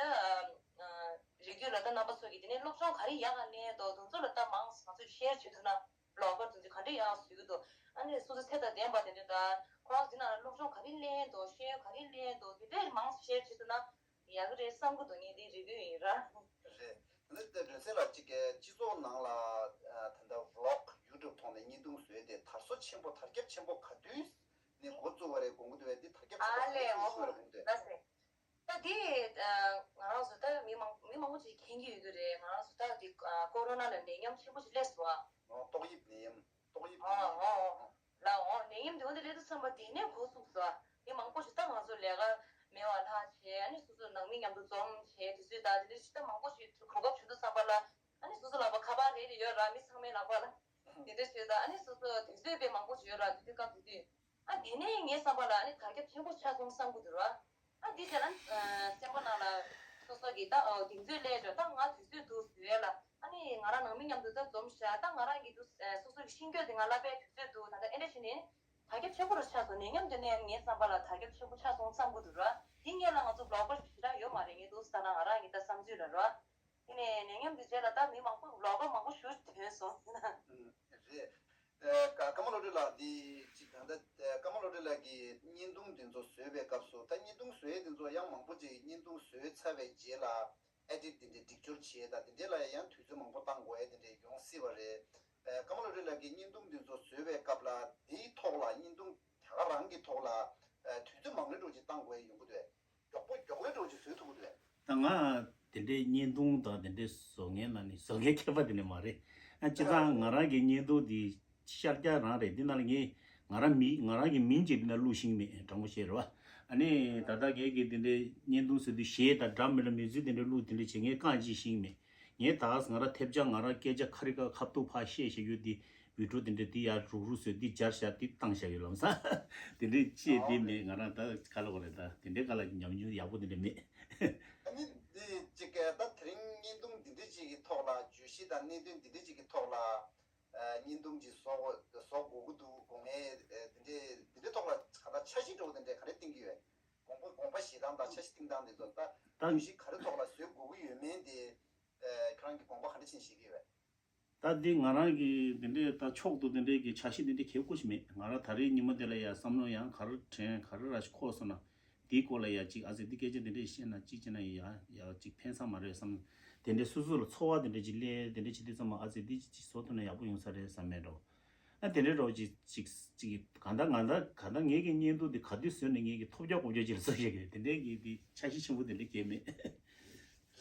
རེ་སྐུལ་ལ་ད་རྣམ་པ་ཚོ་གིས་དེ་ནས་སློབ་སྦྱོང་ག་རེ་ཡག་ག་ལེན་འདུག་དེ་ཚོ་ལ་ད་མང་ང་ཚོས་ཤེར་བྱེད་ཐུབ་ན། བི་ལོག་གར་དེ་ཚོ་ག་འདྲ་ཡག་བཟོ་གི་འདུག་ཨ་ནི་སོ་སོ་ཚད་དང་ལྡན་པ་དེ་འདྲ་དང་ཁོ་རང་ཚོའི་ནང་ལ་སློབ་སྦྱོང་ག་རེ་ལེན་འདུག་ཤེས་ཡོན་ག་རེ་ལེན་འདུག་དེ་འདྲའི་མང་ཙམ་ཤེར་བྱེད་ཐུབ་ན་ཡག་གི་རེད་བསམ་གི་འདུག་ངས་དེ་རེ་སྐུལ་ཡིན་ར། རེད། དེ་ནས་དེ་རིང་སེ་ལ་གཅིག་གི་སྤྱི་ཚོགས་ནང་ལ་ཨ་ད་ལྟ་བི་ལོག་ཡུ་ཊུབ་ཐོག་ནས་བརྙན་ཐུང་བཟོས་ཏེ་དར་སོ་ཆེན་པོ་དར་ཁྱབ་ཆེན་པོ་ག་དུས་ནས་འགོ་བཙུགས་པ་རེད་དགོངས་ཀྱི་འདུག་བས། འདི་དར་ཁྱབ་ཆེན་ཨ་པོ་ལས་ག་དུས་འོ་ཤེས་པ་རེད་དགོངས་ཀྱི་འདུག་ད་སེ། ད་དེ་ང་རང་ཚོ་ད་མི་མང་མི་མང་པོ་ཅིག་མཁྱེན་གྱི་ཡོད་ཀྱི་རེད། ང་རང་ཚོ་ད་དེ་ཀོ་རོ་ན་ལ་ནད་ཡམས་ཆེན་པོ་ཞིག་སླེབས་སོང་ཨ། ཨོ་ཏོག་དབྱིབས་ནད་ཡམས། ཏོག་དབྱིབས་ཨོ་ནད་ཡམས། ཨོ་ཨོ་ལ་ཨོ་ནད་ཡམས་དེ་འོ་དེ་སླེབས་དུས་ཙམ་པ་དེ་ནས་འགོ་བཙུགས་སོང་ཨ། མི་མང་པོ་ཞིག་ད་ང་ཚོ་ལས་ཀ་མེད་པ་ལྷག་བྱས། ཨ་ནི་སོ་སོ་ནང་མི་མཉམ་དུ་འཛོམས་བྱས་དུས་ཚོད་ད་དེ་འདྲ་ཞིག་ད་མང་པོ་ཞིག་གོ་སྐབས་བྱུང་དུས་ཙམ་པ་ལ་ཨ་ནི་སོ་སོ་ལག་པ་ཁ་པར་རེ་རེ་ཡོད་ར། མི་ཚང་མའི་ལག་པ་ལ་དེ་འདྲ་བྱས་ད་ཨ་ནི་སོ་སོ་དུས་ཚོད་དཔེ་མང་པོ་ཞིག་ཡོད་ར། དུས་ཚོད་སྐབས་དེ་དུས། ཨ་དེ་ནས་ངའི་བསམ་པ་ལ་ཨ་ནི་དར་ཁྱབ་ཆེན་པོ་ཆགས་སོང་བསམ་གི་འདུག་ར། ཨ་འདི་བྱས་ན་སེམས་པ་ནང་ལ་སོ་སོ་གི་ད་ཨོ་དེང་ཚོད་སླེབས་འགྲོ། ད་ང་དུས་ཚོད་འདུག་ཟེར་ཡ་ལ་ཨ་ནི་ང་རང་ནང་མི་མཉམ་དུ་ད་འཛོམས་ཤག་ད་ང་རང་གི་འདུག་སོ་སོ་གི་ཤེས་རྒྱུ་དེ་ང་ལ་དཔེ་དུས་ཚོད་འདུག་ད་ལྟ་ཨེ་འདྲ་བྱས་ནས་དར་ཁྱབ་ཆེན་པོ་རུ་ཆགས་སོང་། ནད་ཡམས་དེ་ནས་ངའི་བསམ་པ་ལ་དར་ཁྱབ་ཆེན་པོ་ཆགས་སོང་བསམ་གི་འདུག་ར། དེ་སྔོན་ལ་ང་ཚོ་བི་ལོག་གར་ཞེ་དྲག་ཡོད་མ་རེད། ངས་འདུག་ཟེར་ན་ང་རང་གི་ད་བསམ་ཚུལ་ལ་ར། དེ་ནས་ནད་ཡམས་འདི་རྗེས་ལ་ད་མི་མང་པོ་བི་ལོག་གར་མང་པོ་ཞིག་ཐོན་སོང་། རེད། ཀརྨ་བློ་གྲོས་ལགས་འདི་ཅིག་ད་ལྟ་ཀརྨ་བློ་གྲོས་ལགས་ཀྱིས་བརྙན་ཐུང་འདི་ཚོ་བཟོས་པའི་སྐབས་སུ་ད་བརྙན་ཐུང་བཟོ་ཡས་འདི་ཚོ་ཡང་མང་པོ་ཅིག་བརྙན་ཐུང་བཟོས་ཚར་བའི་རྗེས་ལ་ཨེ་ཌིཊ་འདི་འདྲའི་སྒྲིག་སྦྱོར་བྱས་ད་འདི་འདྲའི་ལ་ཡང་དུས་ཚོད་མང་པོ་བཏང་དགོས་ཡས་འདི་འདྲའི་ཡོང་སྲིད་པ་རེད། ཀརྨ་བློ་གྲོས་ལགས་ཀྱིས་བརྙན་ཐུང་འདི་ཚོ་བཟོས་པའི་སྐབས་ལ་འདིའི་ཐོག་ལ་བརྙན་ཐུང་དེ་ག་རང་གི་ཐོག་ལ་དུས་ཚོད་མང་པོའི་འགྲོ་ཅིག་བཏང་དགོས་ཡས་ཡོང་གི་འདུག་མགྱོགས་པོ་མགྱོགས་པོའི་འགྲོ་ཅིག་བཟོས་ཐུབ་ཀྱི་འདུག་ད་ང་དེ་འདྲའི་བརྙན་ཐུང་དང་དེ་འདྲའི་བཟོ་མཁན་ན་ནི་བཟོ་མཁན་མཁས་པ་དེ་ནི་མ་རེད། ཨ་སྤྱིར་བཏང་ང་རང་གི་བརྙན་ཐུང་དེ་ཤར་རྒྱག་རང་རེད། འདི་ནང་ལ་ངས་ང་རང་མི་ང་རང་གི་མིང་བརྗེས་དེ་ན་བླུགས་ཤེས་མེད། དྲང་པོ་བཤད་རོགས། ཨ་ནི་ད་ལྟ་ངས་ཀྱི་དེ་འདྲའི་བརྙན་ཐུང་ཟེར་དུས་གཞས་དང་སྒྲ་མི་ལ་མི་ཚུལ་དེ་འདྲའི་བླུགས་དེ་འདྲ་བྱེད་མཁན་རྐང་གཅིག་ཤེས་མེད། ངས་ད་ང་རང་ཐེབས་ཆག་ང་རང་སྐད་ཆ་ཁ་རི་ཁ་ཁ་ཐུག་ཕར་བཤད་བཤད་ཡོད་དེ། བི་ཌིའོ་དེ་འདྲ་དེ་ཡར་རུག་རུག་བཟོས་དེ་སྦྱར་བཞག་དེ་བཏང་བཞག་ཡོད་ལམ་སང་། དེ་འདྲའི་ཅི་ཡང་དེ་མེད། ང་རང་ད་ག་ལ་གོ་རེད། ད་དེ་འདྲའི་ག་ལ་ཉམས་མྱོང་ཡག་པོ་དེ་འདྲ་མེད། ཨ་ནི་འདི་ཅིག་ག་ད་དེ་རིང་བརྙན་ཐུང་འདི་འདྲ་ཅིག་གི་ཐོག་ལ་བརྗོད་གཞི་དང་གནད་དོན་འདི་འདྲ་ཅིག་གི་ཐོག་ལ་བརྙན་ཐུང་ཅིག་བཟོ་དགོས་བཟོ་དགོས་ཀྱི་འདུག་དགོས་ངེས་འདི་འདྲའི་འདི་འདྲའི་ཐོག་ལ་ག་ད་འཆར་གཞི་འདྲ་བོ་དེ་འདྲ་ག་རེ་བཏིང་གི་ཡོད། དགོངས་པ་དགོངས་པ་བཞེས་སྟངས་དང་འཆར་གཞི་བཏིང་སྟངས་དེ་ཚོ་ད་ད་བརྗོད་གཞི་ག་རེ་ཐོག་ལ་བཟོ་དགོས་ཀྱི་ཡོད་མེད་དེ་ཁྱེད་རང་གི་དགོངས་པ་ག་འདྲ་ཕྱིན་བཞེས་ཀྱི་ཡོད། ད་འདི་ང་རང་གི་འདི་འདྲའི་ད་མཆོག་ཏུ་འདི་འདྲའི་གི་འཆར་གཞི་འདི་འདྲའི་གལ་ཁུ་ཞིག་མེད། ང་རང་ད་རེས་ཉི་མ་འདི་ལ་ཡ་བསམ་བློ་ཡང་ག་རེ་དྲན་ག་རེ་ར་ཞིག་འཁོར་སོང་ན་འདིའི་སྐོར་ལ་ཡ་གཅིག་ཨ་ཙི་འདི་སྐད་ཆ་འདི་འདྲས་བཤད་ན་གཅིག་བྱས་ན་ཡ་ཡ་གཅིག་ཕན་ས་མ་རེད་བསམ། དེ་འདྲའི་སོ་སོ་ལ་ཚོར་བ་དེ་འདྲས་ཅིག་སླེབས། དེ་འདྲས་བྱེད་དུས་ཙམ་པ་ཨ་ཙི་འདི་ཅིག་བཟོ་ཐུབ་ན་ཡག་པོ་ཡོང་ས་རེད་བསམ་མེད་འགྲོ། ཨ་དེ་འདྲའི་རོགས་ཅིག་ཅིག་ཅིག་གང་ལྟར་ང་ལྟར་གང་ལྟར་ངེད་ཀྱི་བརྙན་ཐུང་འདི་ག་དུས་བཟོས་ནས་ངེད་ཀྱི་ཐོབ་རྒྱག་གོ་རྒྱག་ཅིག་ལ་བཟོ་ཤེས་ཀྱི་རེད། དེ་འདྲའི་གི་འདི་འཆར་གཞི་ཆེན་པོ་དེ་འདྲའི་གལ་མེད།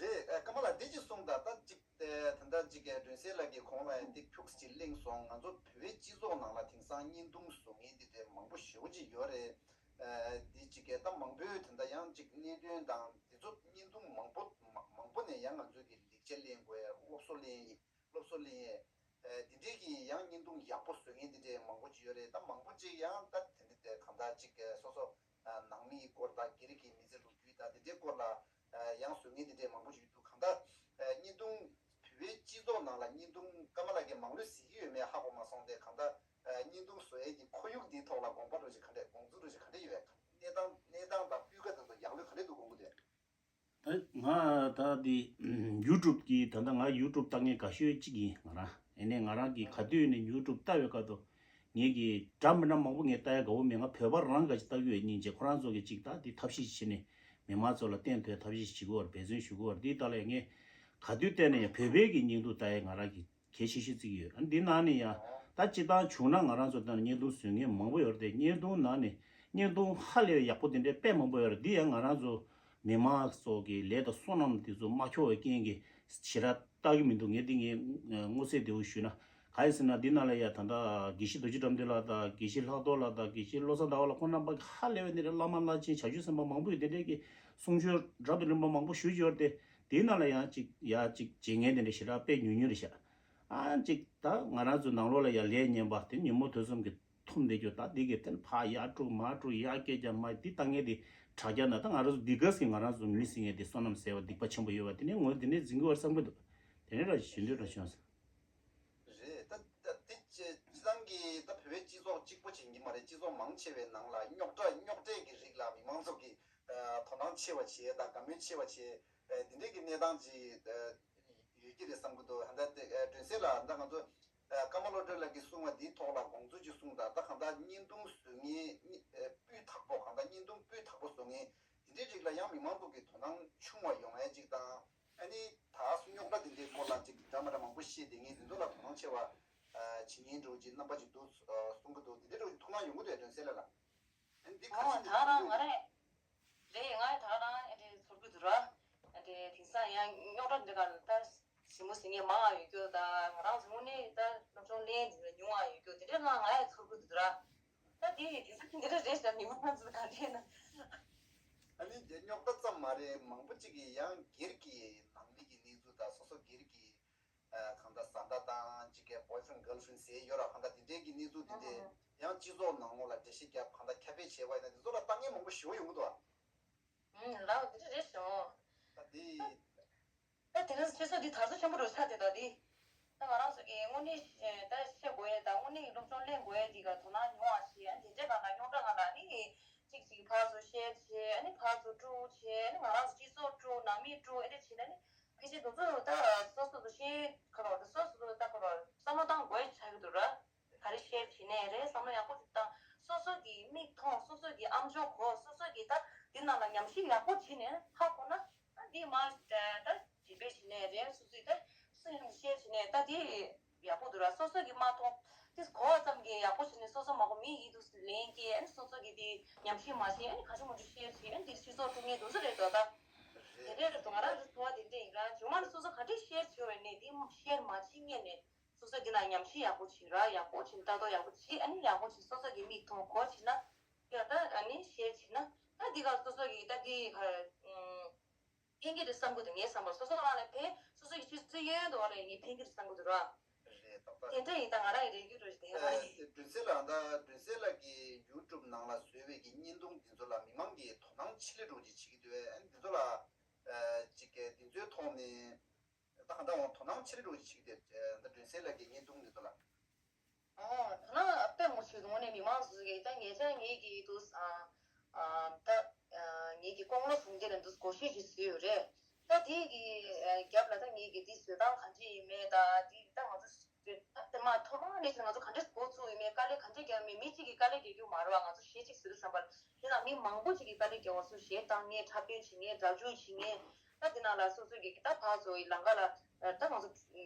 རེད། ཨ་ཀརྨ་ལགས་འདི་ཅིག་གསུངས་དང་ད་ཅིག་དེ་ད་ལྟ་ཅིག་གི་སྒྲོན་གསལ་ལགས་ཀྱིས་གོང་ལ་ཡང་འདི་ཁྱུག་ཙམ་ཅིག་གླེང་སོང་། ང་ཚོ་བོད་པའི་སྤྱི་ཚོགས་ནང་ལ་དེང་སང་བརྙན་ཐུང་བཟོ་མཁན་འདི་འདྲའི་མང་པོ་ཞེ་པོ་ཅིག་ཡོད་རེད། ཨ་འདི་ཅིག་གི་ད་མང་པོས་དེ་འདྲ་ཡང་ཅིག་གནད་དོན་དང་འདི་ཚོ་བརྙན་ཐུང་མང་པོ་མ་མང་པོ་ནས་ཡང་ང་ཚོས་ཀྱི་ལེགས་ཆ་གླེང་དགོས། སློབ་གསོ་གླེང་ཡིན། སློབ་གསོ་གླེང་ཡས། ཨ་འདི་འདྲའི་གི་ཡང་བརྙན་ཐུང་ཡག་པོ་བཟོ་མཁན་འདི་འདྲའི་མང་པོ་ཅིག་ཡོད་རེད། ད་མང་པོ་ཅིག་ཡང་ད་དེ་འདྲ་དེ་གང་ལྟར་ཅིག་གི་སོ་སོ་ཨ་ནང་མིའི་སྐོར་དང་སྒེར་གྱི་མི་ཚེ་ལོ་རྒྱུས་དང་དེ་འདྲའི་སྐོར་ལ་ཨ་ཡང་བཟོ་མཁན་དེ་འདྲའི་མང་པོ་ཞིག་འདུག་གང་ལྟར་ཨ་བརྙན་ཐུང་བོད་པའི་སྤྱི་ཚོགས་ནང་ལ་བརྙན་ཐུང་ཀརྨ་ལགས་ཀྱིས་མང་ལོས་གཟིགས་ཀྱི་ཡོད་མེད་ཧ་གོ་མ་སོང་སྟེ། གང་ལྟར་ཨ་བརྙན་ཐུང་བཟོ་ཡས་ཀྱི་ཁོར་ཡུག་འདིའི་ཐོག་ལ་དགོངས་པ་འདྲ་ཞིག་ག་འདྲས་དགོངས་ཚུལ་འདྲ་ཞིག་ག་འདྲས་ཡོད་པས། གནས་སྟངས་གནས་སྟངས་དང་སྤུས་ཀ་དེ་ཚོ་ཡག་ལོས་ག་འདྲས་འདུག་དགོངས་ཀྱི་འདུག་ད་ང་ད་འདི་ཡུ་ཊུབ་ཀྱི་ད་ལྟ་ང་ཡུ་ཊུབ་ལྟ་མཁན་དགའ་ཤོས་གཅིག་ཡིན་ང་རང་། ཡིན་ནའི་ང་རང་གིས་ག་དུས་ནས་ཡུ་ཊུབ་ལྟ་བའི་སྐབས་དུ་ངེད་ཀྱི་འདྲ་མི་འདྲ་མང་པོ་ངས་ལྟ་ཡ་དགའ་བོ་མེད། ང་བོད་པ་རང་ག་ཅིག་ལྟ་གི་ཡོད་སྙིང་རྗེ། ཁོ་རང་ཚོ་གི་ཅིག་ད་འདི་ཐབས་ཤེས་བྱས་ནས་མི་མང་ཚོ་ལ་བསྟན་ཐུབ་ཐབས་ཤེས་བྱེད་དགོས་པར་འབད་བརྩོན་ཞུ་དགོས་པར། འདི་ལྟ་ལས་ངས་ག་དུས་བལྟས་ན་ཡང་བོད་པའི་གི་བརྙན་ཐུང་ལྟ་ཡ་ང་རང་གི་གལ་ཆེ་ཤོས་བརྩི་གི་ཡོད། ཨ་འདི་ནང་ནས་ཡང་ད་སྤྱིར་བཏང་བྱུང་ན་ང་རང་ཚོ་ད་བརྙན་ཐུང་བཟོ་མཁན་མང་པོ་ཡོད་རེད་དེ། བརྙན་ཐུང་ནང་ནས་བརྙན་ཐུང་ཧ་ལས་པའི་ཡག་པོ་དེ་འདྲའི་དཔེ་མང་པོ་ཡོད་རེད། འདི་ཡང་ང་རང་ཚོ་མི་མང་ཚོ་གི་ལས་དང་བསོད་ནམས་དེ་ཚོ་མ་འཁྱོལ་བའི་རྐྱེན་གྱིས་ཞེ་དྲག་ལྟ་གི་མི་འདུག་ངས་འདི་ངས་མངོན་གསལ་དོད་པོ་ཞུས་ན། གང་ཡིན་ཟེར་ན་འདི་ནང་ལ་ཡ་ད་ལྟ་དགེ་བཤེས་རྡོ་རྗེ་དགྲ་འདུལ་ལགས་དང་དགེ་བཤེས་ལྷག་རྡོར་ལགས་དང་དགེ་བཤེས་བློ་བཟང་ཟླ་བ་ལགས་ཁོང་རྣམ་པ་ཧ་ལས་པའི་འདི་འདྲའི་བླ་མ་བླ་ཆེན་བྱང་ཆུབ་སེམས་དཔའ་མང་པོ་ཡོད། དེ་འདྲའི་གི་གསུང་ཆོས་རབ་ཏུ་བརླིང་པ་མང་པོ་ཞུས་ཡོད་རེད་དེ། དེའི་ནང་ལ་ཡང་ཅིག་ཡ་ཅིག་བྱེད་མཁན་དེ་འདྲ་ཞེ་དྲག་དཔེ་ཉུང་ཉུང་རེད་ཤག་ཨ་ཅིག་ད་ང་རང་ཚོ་ནང་ལོགས་ལ་ཡ་ལས་ཉན་པ་དེ་ཉིན་མོ་དུས་གསུམ་གྱི་འཐུམ་བསྡད་རྒྱུ་ད་འདི་གི་དེ་ཕ་ཡར་དཀྲུག་མར་དཀྲུག་ཡར་སྐད་རྒྱབ་མར་འདི་ལྟ་ངན་འདི་དྲག་རྒྱ་ན་ད་ང་རང་ཚོ་འདི་གས་ཀྱི་ང་རང་ཚོ་མི་སེམས་ངན་འདི་བསོད་ནམས་ཟད་པ་སྡིག་པ་ཆེན་པོ་ཡོད་པ་དེ་ནས་ངོས་འདི་ནས་འཛིན་གྱི་བར་བསམ་གྱི་འདུག་དེ་ནས་ར་ཞུ་འདོད་ར་བྱུང་སོང་། རེད། ད་ད་དེ་སྤྱི་སྤྱི་བཏང་གི་ད་བོད་པའི་སྤྱི་ཚོགས་གཅིག་པོ་བྱེད་ཀྱི་མ་རེད། སྤྱི་ཚོགས་མང་ཆེ་བའི་ནང་ལ་རྙོག་དྲ་རྙོག་དྲའི་གི་རིགས་ལ་མི་མང་ཚོ་གི་ཨ་དོ་སྣང་ཆེ་བ་བྱེད་དང་དགའ་མོས་ཆེ་བ་བྱེད་ཨ་འདི་འདྲའི་གི་གནས་སྟངས་ཅིག་ཨ་ཡོད་ཀྱི་རེད་བསམ་གྱི་འདུག་ད་ལྟ་དེ་ཨ་སྒྲོན་གསལ་ལགས་ད་ང་ཚོ་ཨ་ཀརྨ་བློ་གྲོས་ལགས་ཀྱིས་གསུངས་པ་འདིའི་ཐོག་ལ་དགོངས་ཚུལ་ཅིག་གསུངས་དང་ད་གང་ལྟར་བརྙན་ཐུང་བཟོ་མཁན་སྤུས་དག་པོ་གང་ལྟར་བརྙན་ཐུང་སྤུས་དག་པོ་བཟོ་མཁན་འདི་འདྲའི་རིགས་ལ་ཡང་མི་མང་ཚོ་གི་དོ་སྣང་ཆུང་བ་ཡོང་ཡ་ཅིག་དང་། ཨ་ནི་ད་གཟོད་རྙོག་དྲ་འདི་འདྲའི་སྐོར་ལ་ཅིག་འདྲ་མ་འདྲ་མང་པོ་བཤད་དེ་ངས་འདི་ཚོ་ལ་དོ་སྣང་ཆེ་བ་ཨ་བྱེད་མཁན་འདྲ་བོ་ཅིག་རྣམ་པ་ཅིག་འདུག་ཨ་གསུང་གི་འདུག་འདི་འདྲའི་འདྲ་བོ་ཅིག་ཐུགས་སྣང་ཡོང་གི་འདུག་སྒྲོན་གསལ་ལགས། ཨ་ནི་འདི་ག་ཨོ་ཚོད་ད་ནས་རང་ང་རེད། རེད་ང་ད་རང་ཨ་འདྲའི་ཚོར་གི་འདུག་ར། ཨ་འདྲའི་དེང་སང་ཡང་རྙོག་དྲ་འདི་ག་ལ་ད་ཞིབ་མོ་ཟེར་མཁན་མང་ང་ཡོད་རྒྱུ་ད་ང་རང་ཚོ་དངོས་གནས་ད་སློབ་སྦྱོང་ལེན་ཉུང་ང་ཡོད་རྒྱུ་དེ་འདྲའི་ང་ང་ཡང་ཚོར་གི་འདུག་ར། ད་དེ་ཡི་དེང་སང་འདི་འདྲ་རེད་ཟེར་མི་མང་ཚོ་ག་འདྲ་ཡིན་ན། ཨ་ནི་རྙོག་དྲ་ཙམ་མ་རེད། མང་པོ་ཅིག་གིས་ཡང་སྒེར་གྱི་ནང་མི་གི་གནས་ཚུལ་དང་སོ་སོ་སྒེར་གྱི་ཨ་གང་ལྟར་བཟའ་ཟླ་དང་ཅིག་གི་boyfriend girlfriend་ཟེར་ཡོད་ར། གང་ལྟར་དེ་འདྲའི་གི་གནས་ཚུལ་དེ་འདྲས་ཡང་སྤྱི་ཚོགས་ནང་ལོགས་ལ་འགྲེལ་བཤད་རྒྱབ་གང་ལྟར་ཁྱབ་སྤེལ་བྱས་པ་ཡིན་ན་འདི་ཚོ་ལ་ལྟ་མཁན་མང་པོ་ཞེ་པོ་ཡོང་གི་འདུག་ཨ། ཨུམ་ལགས་འདི་འདྲ་རེད་ཤོག་ད་དེ། ད་དེ་རིང་སྤྱི་ཚོགས་འདི་དར་སོ་ཆེན་པོ་རུ་ཆགས་བསྡད་དོ་འདི། ད་ང་རང་ཚོ་གི་དངོས་གནས་ཤེས་ད་ཤེས་དགོས་ཡས་དང་དངོས་གནས་ཀྱི་སློབ་སྦྱོང་ལེན་དགོས་ཡས་འདི་ག་དོ་སྣང་ཉུང་བ་ཞིག་ཨ་ནི་དེ་འདྲའི་སྒང་ལ་རྙོག་དྲ་སྒང་ལ་ནི་གཅིག་གཅིག་ཕར་ཚུར་བཤད་བྱས་ཨ་ནི་ཕར་ཚུར་དཀྲུག་བྱས་ཨ་ནི་ང་རང་ཚོ་སྤྱི་ཚོགས་དཀྲུག་ནང་མི་དཀྲུག་ཨ་འདྲ་བྱས་ན་ནི་ཕལ་ཆེར་དེ་ཚོ་ད་སོ་སོ་ཚོ་ཤེས་ཁ་ལོ་ད་སོ་སོ་ཚོ་ད་ཁ་ལོ་བསམ་བློ་བཏང་དགོས་ཡས་ཆགས་ཀྱི་འདུག་ར། ག་རེ་ཤེར་བྱེད་ནས་རེད་བསམ་བློ་ཡག་པོ་ཞིག་བཏང་། སོ་སོ་གི་མིག་མཐོང་སོ་སོ་གི་ཨམ་ཅོག་གོ་སོ་སོ་གི་ད་འདི་ནང་ལ་ཉམས་ཞིབ་ཡག་པོ་བྱེད་ནས་ཧ་གོ་ན་ཨ་འདི་མ་ད་འགྲེལ་པ་བྱེད་ནས་རེད་སོ་སོའི་ད་སུ་ཡང་ཤེར་བྱེད་ནས་ད་འདི་ཡག་པོ་འདུག་ར། སོ་སོ་གི་མ་མཐོང་དེ་གོ་བ་ཙམ་གྱིས་ཡག་པོ་བྱེད་ནས་སོ་སོ་མ་གོ་མི་ཡིད་དུ་ལེན་གྱི་ཨ་ནི་སོ་སོ་གི་དེ་ཉམས་ཞིབ་མ་བྱེད་ཨ་ནི་ག་ཚོད་མང་ཚོད་ཤེར་བྱེད་ཨ་ནི་དེ་སྤྱི་ཚོགས་དཀྲུག་མཁན་དེ་ཚོ་རེད་དོ་ད། དེ་འདྲའི་རེད་དོ་ང་རང་ཚོ་ཚོར་བ་དེ་འདྲ་ཡིན་ར། རྗེས་མ་ནི་སོ་སོ་ག་འདྲས་ཤེར་བྱེད་འོས་ནས་དེ་ཤེར་མ་བྱེད་སྔོན་ནས། སོ་སོ་འདི་ན་ཉམས་ཞིབ་ཡག་པོ་བྱེད་ར་ཡག་པོ་བྱེད་ལྟ་རྟོག་ཡག་པོ་བྱེད་ཨ་ནི་ཡག་པོ་བྱེད་སོ་སོ་གི་མིག་མཐོང་གོ་བྱེད་ན་ཡག་ད་ཨ་ནི་ཤེར་བྱེད་ན་ད་འདི་ག་སོ་སོ་གི་ད་འདི་ག་ཕན་གི་རེད་བསམ་གི་འདུག་ངའི་བསམ་པར་སོ་སོ་རང་ལ་ཕན་སོ་སོ་གི་ཆུ་ཚོད་ཡོན་དུ་བ་ལ་ངས་ཕན་གི་རེད་བསམ་གི་འདུག་ར། རེད་ཏག་ཏག་དེ་འདྲ་ཡིན་ད་ང་རང་ཡི་རེ་རྒྱུ་རུ་དེ་ང་རང་ཡི་སྒྲོན་གསལ་ལགས་ད་སྒྲོན་གསལ་ལགས་ཀྱི་ཡུ་ཊུབ་ནང་ལ་བཟོས་པའི་གི་བརྙན་ཐུང་འདི་ཚོ་ལ་མི་མང་གིས་དོ་སྣང་ཆེ་ལེ་འགྲོ་གི་བྱེད་ཀྱི་འདུག་ཨ་ནི་འདི་ཚོ་ལ་ཅིག་གི་འདི་ཚོའི་ཐོག་ནས། ད་གང་ལྟར་འོང་དོ་སྣང་ཆེ་རུ་ཞིག་དེ་འདི་སྒྲོན་གསལ་ལགས་ཀྱི་བརྙན་ཐུང་འདི་ཚོ་ལ། ཨོ། དོ་སྣང་དཔེ་མང་པོ་ཞིག་འདུག་དངོས་གནས་མི་མང་ཚོ་གིས་ད་ཉེ་ཆར་ངེད་ཀྱི་འདུག་ཨ་ཨ་ད་ཨ་ངེད་ཀྱི་ཀོང་ལོ་གསུང་སྡེ་ལ་འདུག་སྒོར་གཞས་ཅིག་བཟོས་ཡོད་རེད། ད་དེ་གི་རྒྱབ་ལ་ད་ངེད་ཀྱི་འདི་བཟོས་སྟངས་ག་འདྲ་ཡིན་མེད་ད་འདི་ད་ང་ཚོ་ད་དེ་མ་ཐོག་མ་ནས་ང་ཚོ་ག་འདྲ་འགོ་བཙུགས་ཡིན་མེད་དཀའ་ལས་ག་འདྲ་རྒྱག་མེད་མི་གཅིག་གིས་དཀའ་ལས་རྒྱག་རྒྱུ་མ་རེད་བ། ང་ཚོ་གཞས་གཅིག་བཟོས་དུས་ཙམ་པ་ལ་དེ་ལ་མི་མང་པོ་ཅིག་གིས་དཀའ་ལས་རྒྱག་བ་ཚོ་གཞས་བཏང་ངེས་འཁྲབ་སྟོན་བྱེད་ངེས་སྒྲ་སྒྱུར་བྱེད་ངེས། ད་དེ་ནང་ལ་སོ་སོ་གི་ད་ཕར་ཚུར་ལམ་ཁ་ལ་ད་ང་ཚོ་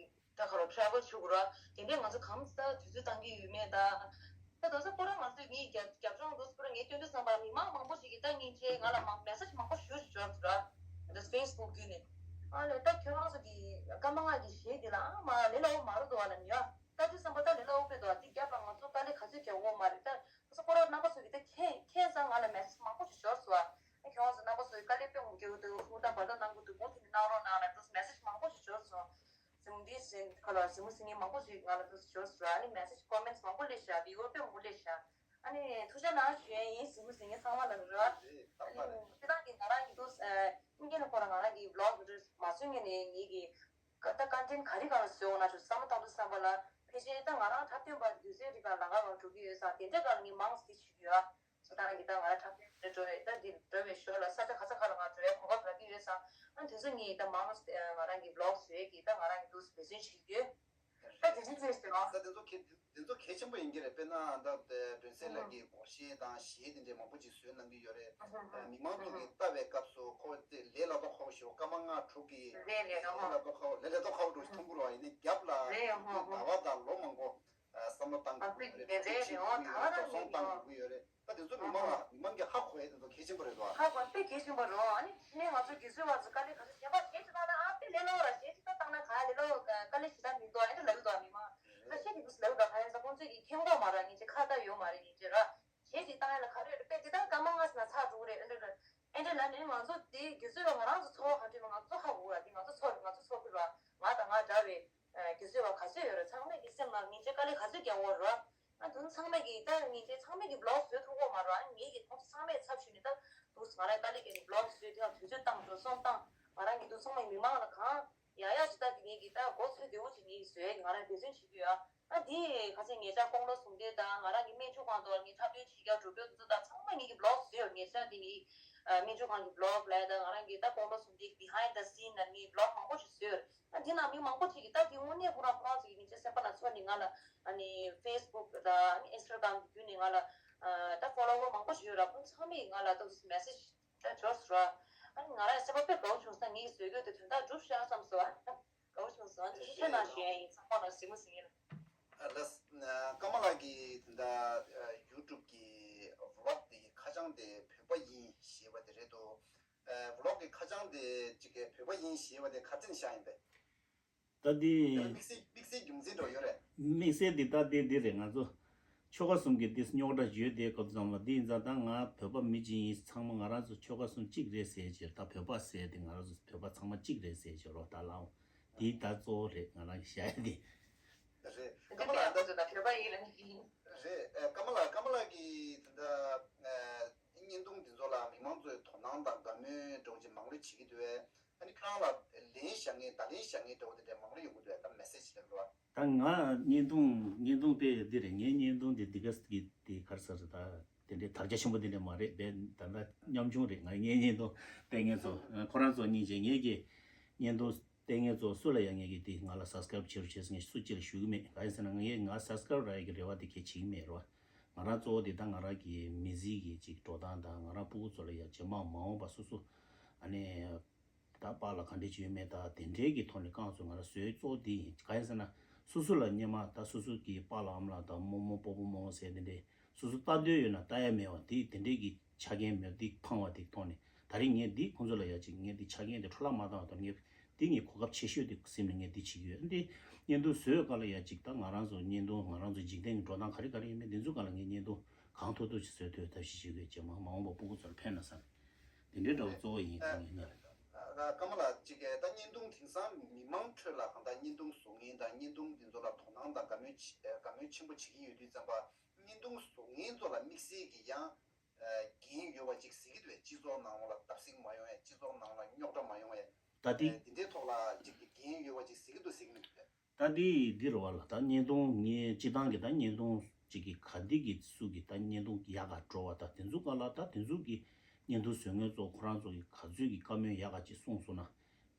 ད་ག་རོ་ཊ་རེ་ཝལ་བྱེད་དགོས་ར། དེ་འདྲས་ང་ཚོ་གང་ས་དུས་ཚོད་བཏང་གི་ཡོད་མེད་ད། ད་དོ་ས་ཁོ་རང་ང་ཚོས་ངའི་རྒྱབ་རྒྱབ་ལྗོངས་འདུག་ཁོ་རང་ངས་སྟོན་དུས་ཙམ་པ་མི་མང་མང་པོ་ཞིག་གིས་ད་སྙིང་རྗེ་ང་ལ་མང་མེ་སེ་ཇི་མང་པོ་ཞུ་ཞུ་འབྱོར་འདུག་ར། ད་ཕེ་སི་བུག་བརྒྱུད་ནས། ཨ་ལས་ད་ཁྱོད་རང་ཚོ་གི་ཀརྨ་ངག་གི་གཞས་འདི་ལ་ཨ་མ་ལས་སླ་བོ་མ་རེད་འདུག་ཨ་ལ་ཉོ། ད་དུས་ཙམ་པ་ད་ལས་སླ་བོ་དཔེ་འདུག་ཨ། འདི་རྒྱབ་ལ་ང་ཚོ་དཀའ་ལས་ག་ཚོད་རྒྱག་དགོས་མ་རེད་ད། ཁོ་རང་རྣམ་པ་ཚོ་གིས་ད་མཁྱེན་མཁྱེན་ཙང་ང་ལ་མེ་སེ་ཇི་མང་པོ་ཞིག་འབྱོར་སོང་ཨ། ཁྱོད་རང་ཚོ་རྣམ་པ་ཚོ་གིས་དཀའ་ལས་དཔེ་མང་པོ་རྒྱག་གི་འདུག་ཧུར་ཐག་འབད་ཐག་གནང་གི་འདུག་མུ་མཐུད་ནས་གནང་རོགས་གནང་ལབ་འདུག་མེ་སེ་ཇི་མང་པོ་ཞིག་འབྱོར་སོང་། གཟིགས་མོ་འདི་ཟིན་ཁ་ལ་གཟིགས་མོ་གཟིགས་མཁན་མང་པོ་ཞིག་ང་ལ་འདུག་སེ་འབྱོར་སོང་ཨ་ནི་མེ་སེ་ཇི་ཀོ་མེན་ཊི་མང་པོ་སླེབས་ཤག་བི་ཡུ་ཨར་དཔེ་མང་པོ་སླེབས་ཤག་ཨ་ནི་ཐུགས་རྗེ་གནང་ཞུ་ཡས་ཡིན་གཟིགས་མོ་གཟིགས་མཁན་ཚང་མ་ལ་རེད་བ། ཨ་ནི་སྤྱིར་བཏང་གི་ང་རང་གི་འདུག་ཨ་ཨིན་སྐད་ནང་ཁོ་རང་ང་རང་གི་བི་ལོག་འདི་མ་བཟོས་སྔོན་ནས་ངེད་ཀྱི་ཀ་ད་ཀོན་ཊེན་ཊི་ག་རེ་ག་རེ་བཟོས་འོང་ན་ཆུ་བསམ་བློ་བཏང་དུས་བསམ་པ་ལ་ཕལ་ཆེར་ད་ང་རང་འཁྲབ་སྟོན་པ་དུས་ཚོད་རིག་པ་ལམ་ཁ་ལ་འགྲོ་གི་ཡོད་ཙང་དེ་འདྲ་ག་ལ་ངས་མང་ཙམ་བྱེད་ཀྱི་ཡོད་ཨ། སོ་ད་ང་གི་ད་ང་རང་འཁྲབ་སྟོན་དུ་འགྲོ་བའི་ད་འདི་འགྲོ་བའི་ཞོར་ལ་ས་ཆ་ག་ས་ག་ལ་ང་འགྲོ་ཡ་གོ་སྐབས་རག་གི་ཡོད་ཙང་ཨ་དེ་ཚོ་ངས་ད་མང་ཙམ་ང་རང་གི་བི་ལོག་བཟོས་ཀྱི་ད་ང་རང་གི་འདུག་སེ་འབད་བརྩོན་བྱེད་ཀྱི་ཡོད། ད་དེ་འདྲ་ཅིག་ཟེར་ཨ། ད་དེ་ཚོ་གལ་དེ་ཚོ་གལ་ཆེན་པོ་ཡིན་གྱི་རེད། དཔེར་ན་ད་དེ་སྒྲོན་གསལ་ལགས་ཀྱི་སྒོར་གཞས་དང་གཞས་དེ་འདྲའི་མང་པོ་ཅིག་བཟོས་གནང་གི་ཡོད་རེད། མི་མང་ཚོ་གིས་ལྟ་བའི་སྐབས་སུ་ཁོ་དེ་ལས་སླ་པོ་ཁག་པོ་ཞིག་ཀརྨ་ངག་དྲུག་གི་ལས་ལས་སླ་པོ་ཁག་པོ་ལས་སླ་པོ་ཁག་པོ་འདྲ་ཞིག་མཐོང་གི་རེད་བ། ཡིན་ནའི་རྒྱབ་ལ་ཟླ་བ་དང་ལོ་མང་པོ་བསམ་བློ་བཏང་དགོས་ཀྱི་ཡོད་རེད། འགྲེལ་བཤད་བྱེད་དགོས་ཀྱི་ཡོད་རེད། འགྲོ་སོང་བཏང་དགོས་ཀྱི་ཡོད་རེད། ད་དེ་ཚོ་མི་མང་ལ་མི་མང་གིས་ཧ་གོ་ཡས་དེ་ཚོ་གལ་ཆེན་པོ་རེད་དོ། ཧ་གོ་དཔེ་གལ་ཆེན་པོ་རེད། ཨ་ནི་ཕྱི་ནས་ང་ཚོ་དགེ་ཚུལ་བ་ཚོ་དཀའ་ལས་ག་ཚོད་བྱས་པ་གཞས་ཅིག་བཏང་ན་ཨ་དཔེ་ལས་སླ་བོ་ར། གཞས་ཅིག་ད་བཏང་ན་ག་ལས་སླ་བོ་དཀའ་ལས་ཞེ་དྲག་མི་འདུག་ཨ་འདྲ་ལབ་ཀྱི་འདུག་ཨ། མི་མང་ད་གཞས་དེ་འདུག་ལབ་ཀྱི་འདུག་ག་ཡིན་ཟེར་ཁོང་ཚོས་ཀྱིས་མཁྱེན་གྱི་མ་རེད། ངེད་ཚོ་ཁ་བརྡ་ཡོད་མ་རེད། ཡིན་ཚེ་ར་གཞས་ཅིག་བཏང་ཡ་ལ་ག་རེ་རེད། དཔེ་དེ་ལྟར་སྐར་མ་ལྔ་ཙམ་ལ་ཚར་འགྲོ་གི་རེད། ཨ་འདྲ་ར་ཨ་འདྲ་ལབ་ནས་ང་ཚོ་དེ་དགེ་ཚུལ་བ་ང་རང་ཚོ་ཚོར་བ་ག་འདྲ་ཡོད་མེད་ང་ཚོ་ཧ་གོ་གི་ར། དེ་ང་ཚོ་ཚོར་ང་ཚོ་ཚོར་གྱི་ར། ང་དང་ང་འདྲ་བའི་ དུས་ཚོད་བ་ག་ཚོད་ཡོད་རེད། ཚང་མས་ཀྱི་སེམས་ལ་ངེད་ཅག་དཀའ་ལས་ག་ཚོད་རྒྱག་འོ་ར། ཨ་དུང་ཚང་མས་ཀྱི་ད་ངེད་ཅག་ཚང་མས་ཀྱི་བི་ལོག་བཟོས་ཐུབ་གོ་མ་ར། ཨ་ངེད་ཀྱི་ཐོག་ཚང་མས་ཚབ་ཞུས་ནས་ད་དུང་ང་ར་དཀའ་ལས་ཀྱི་བི་ལོག་བཟོས་དུས་དུས་ཚོད་བཏང་འགྲོ་སོང་བཏང་ང་ར་ངེད་དུང་ཚང་མས་མི་མང་ལ་གང་ཡ་ཡ་ཅི་ད་དེ་ངེད་ཀྱི་ད་མགོ་ཚོད་བདེ་བོ་ཅིག་ངེད་ཀྱི་བཟོས་ཡ་ང་ར་འབད་བརྩོན་བྱེད་ཀྱི་ཡོད། ཨ་དེ་ཁ་སང་ངེད་ཅག་ཀོང་ལོ་ཟུང་འབྲེལ་དང་ང་རང་གི་སྨན་བཅོས་ཁང་དུ་ངས་འཁྲབ་སྟོན་བྱེད་རྒྱུ་འགྲོ་རྒྱུ་དེ་ཚོ་ད་ཚང་མ་ངེད་ཀྱི་བི་ལོག་བཟོས་ཡོད། ངེད་ཅག་དེ་ངའི་སྨན་བཅོས་ཁང་གི་བི་ལོག་ལ་ད་ང་རང་གི་ད་ཀོང་ལོ་ཟུང་འབྲེལ་behind the scene ལ་ངའི་བི་ལོག་མང་པོ་ཞིག་བཟོས་ཡོད། ཨ་དེ་ནང་མི་མང་པོ་ཅིག་གིས་ད་དེ་དངོས་གནས་ཁོ་རང་ཁོ་རང་ཚོ་གི་ངེད་ཅག་སེམས་པ་ལ་ཚོར་ནས་ང་ལ་ཨ་ནི་Facebook དང་ཨ་ནི་Instagram གི་བརྒྱུད་ནས་ང་ལ་ཨ་ད་follower མང་པོ་ཞིག་ཡོད་ར། ཁོང་ཚང་མས་ང་ལ་ད་message ད་འབྱོར་སོང་ར། ཨ་ནི་ང་རང་སེམས་པ་དཔེ་དགའ་བོ་བྱུང་སོང་། ངས་བཟོས་རྒྱུ་དེ་དོན་དག་འགྲུབ་ཤག་བསམ་སོང་། ཨ་དགའ་བོ་བྱུང་སོང་། ཨ་ནི་ཁྱེད་ནང་བཞིན་ཡིན་ཚང་མ་ལ་གཟིགས་མོ་ཟིན་ཡིན། ལགས། ཀརྨ་ལགས་ཀྱིས་ད་ལྟ་YouTube གི་vlog དེ་ཁ་བྱང་དེ་བོད་པ་ཡིན་ཞེས་པ་དེ་རེད་འདུག vlog གི་ཁ་བྱང་དེ་གཅིག་གི་བོད་པ་ཡིན་ཞེས་པ་དེ་ག་རེ་བྱས་ནས་བཞག་ཡིན་པས། ད་དེ་དམིགས་བསལ་དམིགས་བསལ་རྒྱུ་མཚན་འདྲ་ཡོད་རེད། དམིགས་བསལ་དེ་ད་དེ་དེ་རེད། ང་ཚོ་ཆོལ་ཁ་གསུམ་གྱི་དེ་རྙོག་དྲ་བརྗོད་དེ་སྐབས་ཙམ་ལ་དེ་ཡིན་ཙང་ད་ང་བོད་པ་མི་གཅིག་ཡིན། ཚང་མ་ང་རང་ཚོ་ཆོལ་ཁ་གསུམ་གཅིག་རེད་ཟེར་ཕྱིར། ད་བོད་པ་ཟེར་དེ་ང་རང་ཚོ་བོད་པ་ཚང་མ་གཅིག་རེད་ཟེར་ཕྱིར་རོ། ད་ལའང་དེ་ད་གཙོ་བོ་རེད། ང་རང་གི་བཤད་ཡ་དེ། རེད། ཀརྨ་ལགས་ད་ད་བོད་པ་ཡིན་ལ་ཡིན། རེད། ཀརྨ་ལགས་ཀརྨ་ལགས་ཀྱིས་ད་ལྟ་བརྙན་ཐུང་འདི་ཚོ་ལ་མི་མང་ཚོས་དོ་སྣང་དང་དགའ་མོས་འདྲ་བོ་ཅིག་མང་ལོས་བྱེད་ཀྱི་འདུག་བས། ཨ་ནི་ཁྱེད་རང་ལ་ལན་བཞག་མཁན་བརྡ་ལན་བཞག་མཁན་འདྲ་བོ་དེ་འདྲ་མང་ལོས་ཡོང་གི་འདུག་བས། ད་message ལབ་རོགས། ད་ང་བརྙན་ཐུང་བརྙན་ཐུང་དཔེ་འདི་རེད། ངའི་བརྙན་ཐུང་འདི་འདི་ག་གི་འདི་ག་རེ་ཟེར་ད་དེ་འདྲའི་དར་ཆ་ཆེན་པོ་འདི་འདྲ་མ་རེད། བས་ད་ལྟ་ཉམ་ཆུང་རེད། ང་ངའི་བརྙན་ཐུང་བལྟས་མཁན་ཚོ་ཁོ་རང་ཚོ་སྙིང་རྗེ། ངའི་གི་བརྙན་ཐུང་བལྟས་མཁན་ཚོ་སུ་ལ་ཡང་ངས་ཀྱི་དེ་ང་ལ་subscribe བྱེད་རོགས་བྱེད་ཟེར་ངས་སུ་གཅིག་ལ་ཞུ་གི་མེད། གང་ཡིན་ཟེར་ན་ངས་ང་subscribe རག་ཡག་གི་རེ་བ་དེ་གས་བྱེད་ཀྱི་མེད་རོ། ང་རང་གཙོ་བོ་དེ་ད་ང་རང་གི་མི་ཚེ་གི་ཅིག་འགྲོ་སྟངས་དང་ང་རང་སྤུ་གུ་ཚོ་ལ་ཡང་རྗེས་མ་མ་འོངས་པ་སོ་སོ་ཨ་ནི་ད་པཱ་ལགས་ག་འདྲས་ཅིག་ཡོད་མེད་ད་དེ་འདྲའི་གི་ཐོག་ནས་རྐང་ཚོ་ང་རང་བཟོས་གཙོ་བོ་དེ་ཡིན། གང་ཡིན་ཟེར་ན་སོ་སོ་ལ་སྔོན་མ་ད་སོ་སོ་གི་པཱ་ལགས་ཨ་མ་ལགས་དང་རྨོ་མོ་སྤོ་བོ་རྨོ་བོ་ཟེར་དེ་འདྲས། སོ་སོ་ལྟ་འདོད་ཡོད་ན་ལྟ་ཡ་མེད་པ་དེ་དེ་འདྲས་ཀྱི་ཆ་རྐྱེན་མེད་པ་དེ་ཕངས་པ་དེ་མཐོང་ནས་ད་རེས་ངས་འདི་ཁོང་ཚོ་ལ་ཡ་ཅིག་ངས་འདི་ཆ་རྐྱེན་དེ་འཕྲོ་བརླག་མ་བཏང་བ་དང་ངས་འདི་ངའི་གོ་སྐབས་ཆེ་ཤོས་དེ་སེམས་ནས་ངས་འདི་བྱེད་ཀྱི་ཡོད། འདི་བརྙན་ཐུང་བཟོས་སྐབས་ལ་ཡ་ཅིག་ད་ང་རང་ཚོ་བརྙན་ཐུང་ང་རང་ཚོ་འཇིག་རྟེན་གྱི་འགྲོ་སྟངས་ག་རེ་ག་རེ་ཡིན་མིན་དེ་ཚོའི་སྒང་ལ་ངས་བརྙན་ཐུང་གང་ཐུབ་ཐུབ་ཅིག་བཟོས་ཐུབ་ཐབས་ཤེས་བྱེད་དགོས། རྗེས་མ་མ་འོངས་པ་སྤུ་གུ་ཚོར་ཕན་ན་བསམ། དེ་འདྲའི་འདྲ་བོ་གཙོ་བོ་ཡིན་ཨ་ཡིན་ན། ཀརྨ་ལགས་ཅིག་གིས་ད་བརྙན་ཐུང་དེང་སང་མི་མང་ཁྲོད་ལ་གང་ལྟར་བརྙན་ཐུང་བཟོ་མཁན་དང་བརྙན་ཐུང་དེ་ཚོ་ལ་དོ་སྣང་དང་དགའ་མོས་ཆེ་དགའ་མོས་ཆེན་པོ་བྱེད་ཀྱི་ཡོད་དུས་ཙམ་པ། བརྙན་ཐུང་བཟོ་མཁན་ཚོ་ལ་དམིགས་བསལ་གྱི་ཡང་འགན་ཡོད་པ་ཅིག་གཟིགས་ཀྱི་འདུག་སྤྱི་ཚོགས་ནང་ལ་བརྡབ་གསིག་མ་ཡོང་ཡ། སྤྱི་ཚོགས་ནང་ལ་རྙོག་དྲ་མ་ཡོང་ཡ། ད་དེ་དེ་འདྲའི་ཐོག་ལ་ཅིག་གི་འགན་ཡོད་པ་ཅིག་གཟིགས་ཀྱི་འདུག་གཟིགས་ཀྱི་མི་འདུག་ད་དེ་འདི་རེད་བ་ལ་ད་བརྙན་ཐུང་ངས་སྤྱི་བཏང་གི་ད་བརྙན་ཐུང་ཅིག་གི་ག་འདི་གི་སུ་གི་ད་བརྙན་ཐུང་ཡག་ག་འགྲོ་བ་ད་དེ་ཚོ་ག་ལ་ད་དེ་ཚོ་གི་བརྙན་ཐུང་བཟོ་མཁན་ཚོ་ཁོ་རང་ཚོ་གི་ག་ཚོད་ཀྱི་བཀའ་མོལ་ཡག་ག་ཅིག་གསུངས་སོང་ན།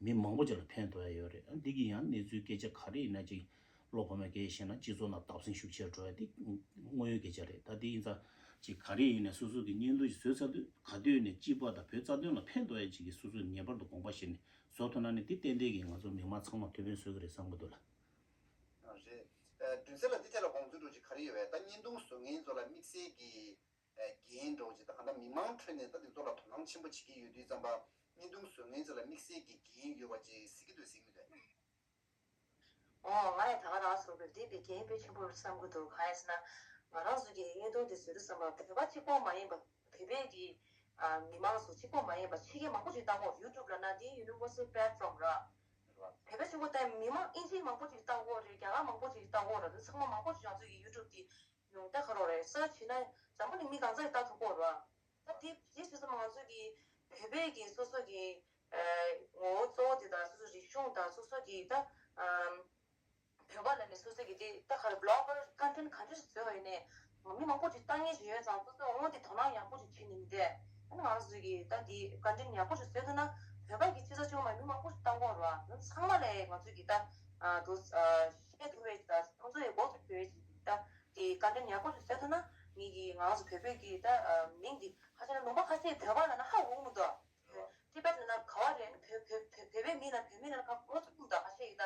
མི་མང་པོ་ཅིག་ལ་ཕན་ཐོགས་ཡ་ཡོད་རེད། ཨ་འདི་གི་ཡང་གནས་ཚུལ་སྐད་ཆ་ག་རེ་ཡིན་ན་ཅིག་བློ་ཕམ་པའི་སྐད་ཆ་བཤད་ན་སྤྱི་ཚོགས་ནང་བརྡབ་གསིག་ཤུགས་ཆེར་འགྲོ་ཡ་དེ་དངོས་ཡོད་སྐད་ཆ་རེད། ད་དེ་ཡིན་ཙང་ཅིག་ག་རེ་ཡིན་ནའི་སོ་སོ་གི་བརྙན་ཐུང་ཞིག་བཟོས་ཚར་དུས་ག་དུས་ནས་སྤྱི་པ་དང་བོད་རྩ་དོན་ལ་ཕན་ཐོགས་ཡ་ཅིག་གི་སོ་སོས་ངེས་པར་དུ་དགོངས་པ་བཞེས་ནས་བཟོ་ཐུབ་ན་ནི་དེ་ཏན་ཏན་གྱི་ང་ཚོ་མི་མང་ཚང་མ་ཐུགས་ཕན་གསོས་ཀྱི་རེད་བསམ་གྱི་འདུག་ལ། རེད། ཨ་དོན་ཚན་ལ་འདི་ཐད་ལ་དགོངས་ཚུལ་འདྲ་ཅིག་ག་རེ་ཡོད་པས། ད་བརྙན་ཐུང་བཟོ་མཁན་ཚོ་ལ་དམིགས་བསལ་གྱི་འགན་འདྲ་བོ་ཅིག་དང་གང་ལྟར་མི་མང་ཁྲོད་ནས་ད་དེ་ཚོ་ལ་དོ་སྣང་ཆེན་པོ་བྱེད་ཀྱི་ཡོད་དུས་ཙམ་པ། བརྙན་ཐུང་བཟོ་མཁན་ཚོ་ལ་དམིགས་བསལ་གྱི་འགན་ཡོད་པ་ཅིག་གཟིགས་ཀྱི་འདུག་གཟིགས་མི་འདུག་ཨོ་ང་ཡང་ད་ག་རང་ཟུར་པའི་འདི་པའི་འགན་དཔེ་ཆེན་པོ་རེད་བསམ་གྱི་འདུག་གང་ཡིན་ཟེར་ན། ང་རང་ཚོ་གི་བརྙན་ཐུང་འདི་བཟོ་དུས་ཙམ་པ་བོད་པ་གཅིག་པོ་མ་ཡིན་པ་བོད་པའི་གི་ཨ་མི་མང་ཚོ་གཅིག་པོ་མ་ཡིན་པ་ཕྱི་རྒྱལ་མང་པོ་ཅིག་ལྟ་གོ། ཡུ་ཊུབ་ལབ་ན་འདི་universal platform ར། བོད་པ་གཅིག་པོ་ལྟ་མི་མང་ཨིན་ཇི་མང་པོ་ཅིག་ལྟ་གོ་རེད། རྒྱ་གར་མང་པོ་ཅིག་ལྟ་གོ་ར། འདི་ཚང་མ་མང་པོ་ཅིག་ང་ཚོ་གི་ཡུ་ཊུབ་འདི་ཡོང་ད་ག་རོགས་རེད། སར་ཆི་བྱས་ན་འཛམ་བུ་གླིང་མི་གང་ཚ་ཡི་ལྟ་ཐུབ་གོ་ར། ད་དེ་དེ་བྱས་ཙང་ང་ཚོ་གི་བོད་པའི་གི་སོ་སོ་གི་ཨ་ངོ་བོ་གཙོ་བོ་དེ་དང་སོ་སོ་རིག་གཞུང་དང་སོ་སོ་གི་ད་ཨམ་བོད་པ་ལ་ནི་སོ་སོ་གི་དེ་ད་ག་རེ་blogger content ག་འདྲ་ཞིག་བཟོས་པ་ཡིན་ནའི་མི་མང་པོ་ཅིག་ལྟ་མཁན་ཞིག་ཡོད་ཙང་སོ་སོ་འོང་དེ་དོ་སྣང་ཡག་པོ་ཞིག་བྱེད་ནི་མི་འདྲ། ཨ་ནི་ང་ཚོ་གི་ད་དེ་content ཡག་པོ་ཞིག་བཟོས་ཐུབ་ན་བོད་པ་གི་སྤྱི་ཚོགས་ཆུང་མ་མི་མང་པོ་ཞིག་ལྟ་གོ་ར། ཚང་མ་ལ་ང་ཚོ་གི་ད་ཨ་དུ་ཨ་ཤེས་ཐུབ་པའི་ད་ཁོང་ཚོ་ཡི་མགོ་ཚོས་པའི་ད་དེ་content ཡག་པོ་ཞིག་བཟོས་ཐུབ་ན་ངེད་ཀྱི་ང་ཚོ་བོད་པའི་གི་ད་ཨ་མིང་འདི་ཁ་ཤས་ན་ལུང་པ་ཁ་ཤས་བོད་པ་ལ་ན་ཧ་འོང་མི་འདུག Tibet ལ་ན་ག་བ་རེད། བོད་བོད་བོད་བོད་པའི་མི་ལ་བོད་མི་ལ་ཁ་ཁོ་ཚོ་ཀུན་ད་ཁ་ཤས་ཡི་ད།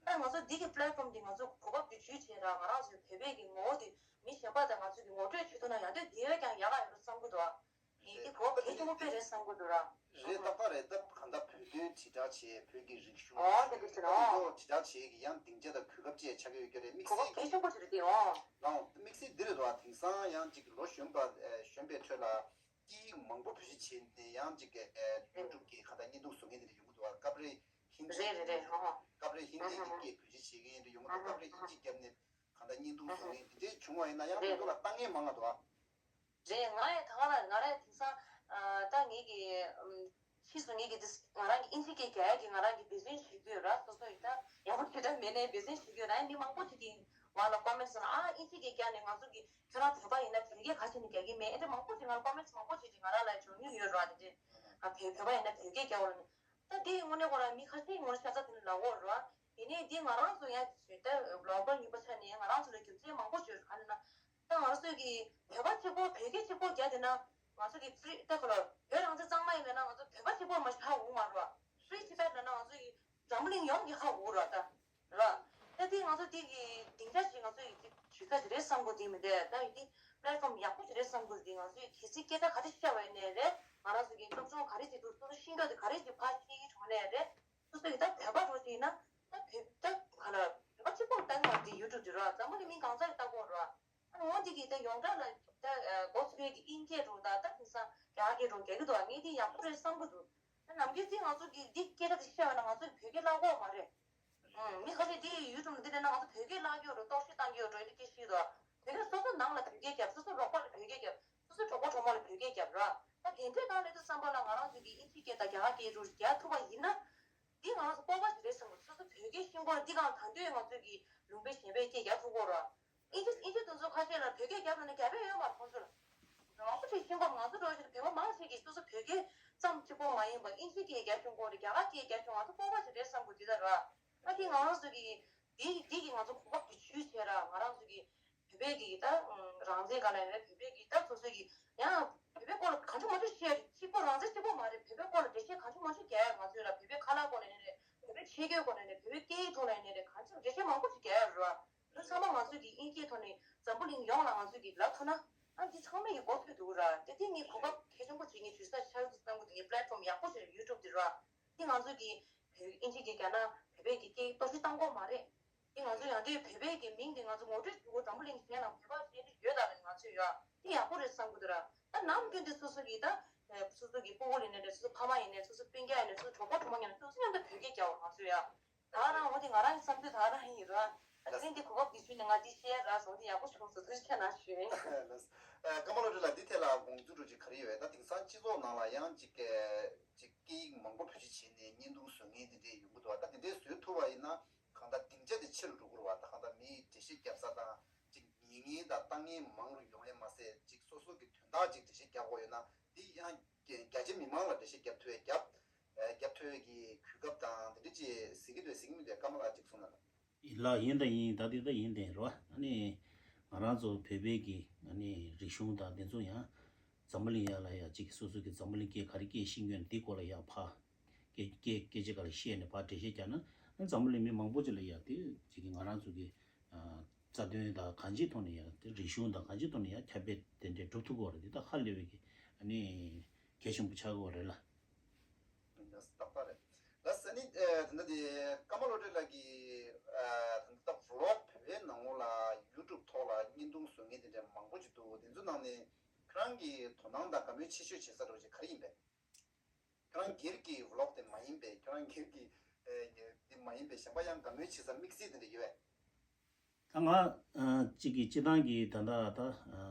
ད་ང་ཚོ་འདི་གི་platform འདི་ང་ཚོ་གོ་སྐབས་ཀྱི་ཇུས་བྱས་ར། ང་རང་ཚོའི་བོད་པའི་གི་ངོ་བོ་འདི་མི་གཞན་པ་དང་ང་ཚོ་གི་ངོ་སྤྲོད་བྱེད་ཐུབ་ན་ཡང་དེ་དེ་བས་ཀྱང་ཡག་ག་ཡོད་རེད་བསམ་གི་འདུག་ཨ། ངས་འདི་གོ་གལ་ཆེན་པོ་དཔེ་རེད་བསམ་གི་འདུག་ར། རེད། ཏག་ཏག་རེད། ད་གང་ལྟར་བོད་དོན་དྲིལ་བསྒྲགས་བྱས། བོད་ཀྱི་རིག་གཞུང་ཨོ་དེ་འདྲ་ཞིག་རེད་ཨོ། དེ་ཚོ་དྲིལ་བསྒྲགས་བྱེད་ཀྱི་ཡང་སྡིངས་ཆ་དང་གོ་སྐབས་བཅས་ཆགས་ཀྱི་ཡོད་ཀྱི་རེད། དམིགས་གོ་བསལ་གལ་ཆེན་པོ་ཞིག་རེད་དེ་ཨོ། ལའང་དམིགས་བསལ་འདི་རེད་འདུག་ཨ། དེང་སང་ཡང་ཅིག་ལོ་གཞོན་པ་གཞོན་པའི་ཁྲོད་ལ་སྐད་ཡིག་མང་པོ་བེད་སྤྱོད་བྱས་ནས་ཡང་ཅིག་ཨ་ཡུ་ཊུབ་ཀྱི་ཁ་ད་བརྙན་ཐུང་བཟོ་མཁན་དེ་འདྲ་ཡོང་གི་འདུག་ཨ། སྐབས་རེ་ཧིན་རེད་རེད་རེད་ཧོ་ཧོ། སྐབས་རེ་ཧིན་དི་གི་སྐད་བེད་སྤྱོད་བྱེད་མཁན་དེ་ཡོང་གི་འདུག་སྐབས་རེ་ཧིན་དི་རྒྱབ་ནས་གང་ལྟར་བརྙན་ཐུང་བཟོ་མཁན་དེ་འདྲའི་བྱུང་བ་ཡིན་ན་ཡང་ཁོང་ཚོ་ལ་ལྟ་མཁན་མང་ང་འདུག་ཨ། རེད། ང་ཡང་ད་ག་ལ་ང་རང་དེང་སང་ཨ་ད་ངེད་ཀྱི་ཕྱིས་སུ་ངེད་ཀྱི་དེ་ང་རང་གི་ཨིན་ཇི་སྐད་རྒྱག་ཡ་གི་ང་རང་གི་འབད་བརྩོན་བྱེད་ཀྱི་ཡོད་ར། སོ་སོ་ཡི་ད་ཡག་པོ་དེ་འདྲ་མེད་ནའི་འབད་བརྩོན་བྱེད་ཀྱི་ཡོད་ར། ཡང་མི་མང་པོ་ཞིག་གིས་ང་ལ་ཀོ་མེན་ཊི་བཟོ་ན་ཨ་ཨིན་ཇི་སྐད་རྒྱག་ནས་ང་ཚོ་གི་ཁྱོད་རང་བོད་པ་ཡིན་ན་བོད་སྐད་ག་ཞིག་ནས་རྒྱག་གི་མེད། ཨེ་འདྲ་མང་པོ་ཞིག་ང་ལ་ཀོ་མེན་ཊི་མང་པོ་ཞིག་ང་རང་ལ་འབྱོར་མྱོང་ཡོད་ར། དེ་འདྲས་ང་བོད་བོད་པ་ཡིན་ན་བོད་སྐད་རྒྱག་འོ་ལ་ནི་ད་དེ་དངོས་གནས་ཁོ་རང་མི་ཁ་ཤས་ངོ་ཤ་ཚ་དེ་ནི་ལབ་འོ་ར། ཡིན་ནའི་འདི་ང་རང་ཚོ་ཡང་ད་བློ་དཔོན་ཡིན་པ་ཆ་ནས་ང་རང་ཚོ་ལ་རྒྱུ་མཚན་མང་པོ་ཡོད་ར། ག་རེ་ན། ད་ང་ཚོ་གི་བོད་པ་གཅིག་པོ་བོད་སྐད་གཅིག་པོ་རྒྱག་བསྡད་ན་ང་ཚོ་གི་ཕི་རི་ད་ག་ལ་བོད་རང་བཙན་གཙང་མ་ཡིན་ལབ་ན་ང་ཚོ་བོད་པ་གཅིག་པོ་མ་ཧ་གོ་མ་རེད་བ། ཕི་རི་ཊི་བེཊ་ལབ་ན་ང་ཚོ་གི་འཛམ་བུ་གླིང་ཡོངས་ཀྱི་ཧ་གོ་ར་ད་ར། ད་དེ་ང་ཚོ་དེ་གི་སྡིངས་ཆ་ཞིག་ང་ཚོ་གི་ཅིག་ཞུ་ས་ཞིག་རེད་བསམ་གོ། དེ་མི་འདུག་ད་ཡིན་དེ་པི་ལེཊ་ཕོམ་ཡག་པོ་ཞིག་རེད་བསམ་གོ། དེ་ང་ཚོ་གི་གལ་སྲིད་སྐད་ཆ་ག་རེ་བཤད་པ་ཡིན་ནའི་རེད། ང་རང་ཚོ་གི་སློབ་སྦྱོང་ག་རེ་ཞིག་འདུག་སོ་སོ་ཤེས་འདོད་དེ་ག་རེ་ཞིག་ཕར་ཤེས་ཀྱི་བྱུང་ནའི་རེད། སོ་སོ་གི་ད་བོད་པ་འགྲོ་ཞིག་ཡིན་ན་ད་བོད་ད་ག་ལ་བོད་པ་གཅིག་པོ་ལ་ལྟ་གི་མ་རེད། དེ་ཡུ་ཊུབ་དེ་ར་འཛམ་བུ་གླིང་མི་གང་ས་ལ་ལྟ་གོ་ར། ཨ་འོ་འདི་གི་ད་ཡོངས་གྲགས་ལ་ད་མགོ་ཚོས་ཀྱི་ཨིན་སྐད་རུ་ད་ད་དེང་སང་རྒྱ་གར་སྐད་རུ་རྒྱག་གི་འདུག་ངས་འདི་ཡག་པོ་རེད་བསམ་གི་འདུག་ད་ནམ་རྒྱུན་འདི་ང་ཚོ་གི་འདི་སྐད་ཆ་འདི་བཤད་པ་ན་ང་ཚོ་བོད་སྐད་བརླག་གོ་མ་རེད། ཨང་། མི་ཁ་ཤས་འདི་ཡུ་ཊུབ་ལ་འདི་ལས་ན་ང་ཚོ་བོད་སྐད་བརླག་གི་ཡོད་རེད། རྟོག་ཞིབ་བཏང་གི་ཡོད་རེད། འདི་སྐད་ཤེས་འདུག་བོད་སྐད་སོ་སོ་ནང་ལ་བོད་སྐད་རྒྱབ། སོ་སོ་རོགས་པ་ལ་བོད་སྐད་རྒྱབ། སོ་སོ་གྲོགས་པོ་གྲོགས་མོ་ལ་བོད་སྐད་རྒྱབ་ར། ད་དེ་འདྲས་གང་ལས་དུ་བསམ་པ་ལ་ང་རང་ཚོ་གི་ཨིན་ཇི་སྐད་དང་རྒྱ་གར་སྐད་རུ་རྒྱག་ཐུབ་པ་ཡིན་ན། འདི་ང་རང་ཚོ་སྤོབས་པ་ཞིག་རེད་བསམ་གི། སོ་སོ་བོད་སྐད་ཤེས་ཀྱི་ཡོད་རེད། འདི་གང་ད་དུང་ང་ཚོ་གི་ལུང་པའི་གཞན་པའི་སྐད་རྒྱག་ཐུབ་ཀྱི་ཡོད་རེད། ཨིན་ཇི་ཨིན་ཇི་དེ་ཚོ་ཁ་ཤས་ལ་བོད་སྐད་རྒྱབ་ན་ནི་རྒྱབ་ཡ་ཡོད་མ་རེད་ཁོང་ཚོ་ལ། མང་པོ་ཞིག་ཤེས་ཀྱི་ཡོད་མ་རེད། ང་ཚོ་འགྲོ་བཞིན་བོད་པ་མང་ཆེ་གིས་སོ་སོ་བོད་སྐད་ཙམ་གཅིག་པོ་མ་ཡིན་པ་ཨིན་ཇི་སྐད་རྒྱག་ཤེས་ཀྱི་ཡོད་རེད། རྒྱ་གར་སྐད་རྒྱག་ཤེས་ཀྱི་ཡོད་རེད། ང་ཚོ་སྤོབས་པ་ཞིག་རེད་བསམ་གི་འདི་ལྟར་ར། ད་དེ་ང་རང་ཚོ་གི་འདི་འདི་གི་ང་ཚོ་གོ་སྐབས་ཀྱི་ཇུས་བྱས་ར། ང་རང་ཚོ་གི་བོད་པའི་གི་ད་རང་བཙན་ག་ལ་ཡིན་རེད། བོད་པའི་གི་ད་སོ་སོའི་གི་ཡང་བོད་པའི་སྐོར་ལ་གང་བྱུང་མང་བྱུང་བཤད་རེད། གཅིག་པོ་རང་བཙན་གཅིག་པོ་མ་རེད། བོད་པའི་སྐོར་ལ་འགྲེལ་བཤད་གང་བྱུང་མང་བྱུང་རྒྱག་ཡ། ང་ཚོས་ལ་བོད་པའི་ཁ་ལག་སྐོར་ལ་ཡིན་རེད། བོད་པའི་ཆས་གོས་སྐོར་ལ་ཡིན་རེད། བོད་པའི་སྐད་ཡིག་ཐོག་ལ་ཡིན་རེད། གང་བྱུང་འགྲེལ་བཤད་མང་པོ་ཞིག་རྒྱག་ཡ་རེད་བ། འདི་ཚང་མ་ང་ཚོས་ཀྱི་དབྱིན་སྐད་ཐོག་ནས་འཛམ་བུ་གླིང་ཡོངས་ལ་ང་ཚོས་ཀྱི་ལབ་ཐུབ་ན་ཨ་འདི་ཚང་མས་ཀྱི་མགོ་ཚོས་འདུག་ར། དེ་དེ་ངས་གོ་སྐབས་གལ་ཆེན་པོ་ཅིག་ངས་ཇུས་ས་ཆགས་ཀྱི་འདུག་བསམ་གི་འདུག་ངས་པི་ལེཊ་ཕོམ་ཡག་པོ་ཞིག་ཡུ་ཊུབ་འདི་ར། འདི་ང་ཚོས་ཀྱི་བོད་དབྱིན་ཇི་སྐད་རྒྱག་ན་བོད་པའི་གི་སྐད་གཏོར་བཤིག་བཏང་དགོས་མ་རེད། དེ་ང་ཚོ་ཡང་དེ་བོད་པའི་གི་མིང་དེ་ང་ཚོ་ངོ་སྤྲོད་ཞུ་དགོས། འཛམ་བུ་གླིང་གཞན་ལ་བོད་པ་གཞན་དེ་ཡོད་ད་ལ་ང་ཚོས་ཡོད། དེ་ཡག་པོ་རེད་བསམ་གི་འདུག་ར། ད་ནམ་རྒྱུན་དེ་སོ་སོ་གི་ད་སོ་སོ་གི་སྤོ་བོ་ཡིན་ནའི་རེད། སོ་སོ་ཕ་མ་ཡིན་ནའི་སོ་སོ་སྤུན་ཀྱག་ཡིན་ནའི་སོ་སོ་གྲོགས་པོ་གྲོགས་མོ་ཡིན་ནའི་སོ་སོ་མཉམ་དུ་བོད་སྐད་རྒྱག་འོ་ང་ཚོས་ཡ། ད་རང་འོ་དེ་ང་རང་གི་བསམ་ཚུལ་ད་རང་ཡིན་ར། ད་དེ་རིང་འདི་གོ་སྐབས་འདི་བྱུང་ནས་ང་འདི་བཤད་ར་སོང་དེ་ཡག་པོ་བྱུང་སོང་། ཐུགས་རྗེ་ཆེ་གནང་ཞུ་ཡིན། ལགས། ཨ་ཀརྨ་བློ་གྲོས་ལགས། འདི་ཐད་ལ་དགོངས་ཚུལ་འདྲ་ཅིག་ག་རེ་ཡོད་པས། ད་དེང་སང་སྤྱི་ཚོགས་ནང་ལ་ཡང་ཅིག་ཨ་ཅིག་སྐད་ཡིག་མང་པོ་བེད་སྤྱོད་བྱས་ནས་བརྙན་ཐུང་བཟོ་མཁན་དེ་འདྲས་ཡོང་གི་འདུག་བ། ད་དེ་འདྲས་བཟོ་ཐུབ་པ་ཡིན་ན་གང་ལྟར་སྡིངས་ཆ་དེ་ཆེ་རུ་འགྲོ་གི་རེད་བ། ད་གང་ལྟར་མིའི་འགྲེལ་བཤད་རྒྱབ་ས་དང་ཅིག་ཉན་མཁན་དང་ལྟ་མཁན་མང་རུ་ཡོང་ཡས་མ་ཟད་ཅིག་སོ་སོ་གི་དོན་དག་ཅིག་འགྲེལ་བཤད་རྒྱག་དགོས་ཡོད་ན་འདི་ཡང་རྒྱ་རྒྱ་ཆེ་མི་མང་ལ་འགྲེལ་བཤད་རྒྱབ་ཐུབ་ཡས་རྒྱབ། ཨ་རྒྱབ་ཐུབ་ཡས་ཀྱི་གོ་སྐབས་དང་དེ་འདྲ་ཅིག་གཟིགས་ཀྱི་འདུག་གཟིགས་མི་འདུག་ཀརྨ་ལགས་ཅིག་གསུངས་གནང་། ལགས། ཡིན་དང་ཡིན། ད་དེ་ད་ཡིན་དེ་རེད་བ། ཨ་ནི་ང་རང་ཚོ་བོད་པའི་གི་ཨ་ནི་རིག་གཞུང་དང་དེ་ཚོ་ཡང་འཛམ་བུ་གླིང་ཡར་ལ་ཡ་ཅིག་སོ་སོ་གི་འཛམ་བུ་གླིང་སྐད་ག་རེ་སྐད་ཤེས་ཀྱི་ཡོད་ན་དེ་སྐོར་ལ་ཡ་ཕར་སྐད་སྐད་སྐད་ཆ་ག་རེ་བཤད་ནས་ཕར་འགྲེལ་བཤད་རྒྱག་ན་ཨ་འཛམ་བུ་གླིང་མི་མང་པོ་ཅིག་ལ་ཡ་དེ་ཅིག་གི་ང་རང་ཚོ་གི་ཨ་རྩ་དོན་དང་གང་ཅིའི་ཐོག་ནས་ཡ་དེ་རིག་གཞུང་དང་གང་ཅིའི་ཐོག་ནས་ཡ་ཁྱབ་སྤེལ་དེ་འདྲས་འགྲོ་ཐུབ་ཀྱི་ཡོད་རེད། དེ་ད་ཧ་ལས་པའི་གི་ཨ་ནི་གལ་ཆེན་པོ་ཆགས་ཀྱི་ཡོད་རེད་ལ། ཏག་ཏག་རེད། ལགས་སོ། ཨ་ནི་ཨ་ད་ལྟ་དེ་ཀརྨ་བློ་གྲོས་ལགས་ཀྱིས་ཨ་ད་ལྟ་ཝི་ལོག་བོད་པའི་ནང་ལོགས་ལ་ཡུ་ཊུབ་ཐོག་ལ་བརྙན་ཐུང་བཟོ་མཁན་དེ་འདྲ་མང་པོ་ཅིག་འདུག་དེ་ཚོ་ནང་ནས་ཁྱེད་རང་གིས་དོ་སྣང་དང་དགའ་མོས་ཆེ་ཤོས་བྱེད་ས་འདྲ་བོ་ཅིག་ག་རེ་ཡིན་པས། ཁྱེད་རང་སྒེར་གྱི་ཝི་ལོག་དེ་མ་ཡིན་པས། ཁྱེད་རང་སྒེར་གྱི་ཨ་དེ་མ་ཡིན་པས། གཞན་པ་ཡང་དགའ་མོས་བྱེད་ས་དམིགས་བསལ་དེ་འདྲ་ཡོད་པས། ད་ང་ཨ་གཅིག་གི་སྤྱི་བཏང་གི་ད་ལྟ་ད་ཨ་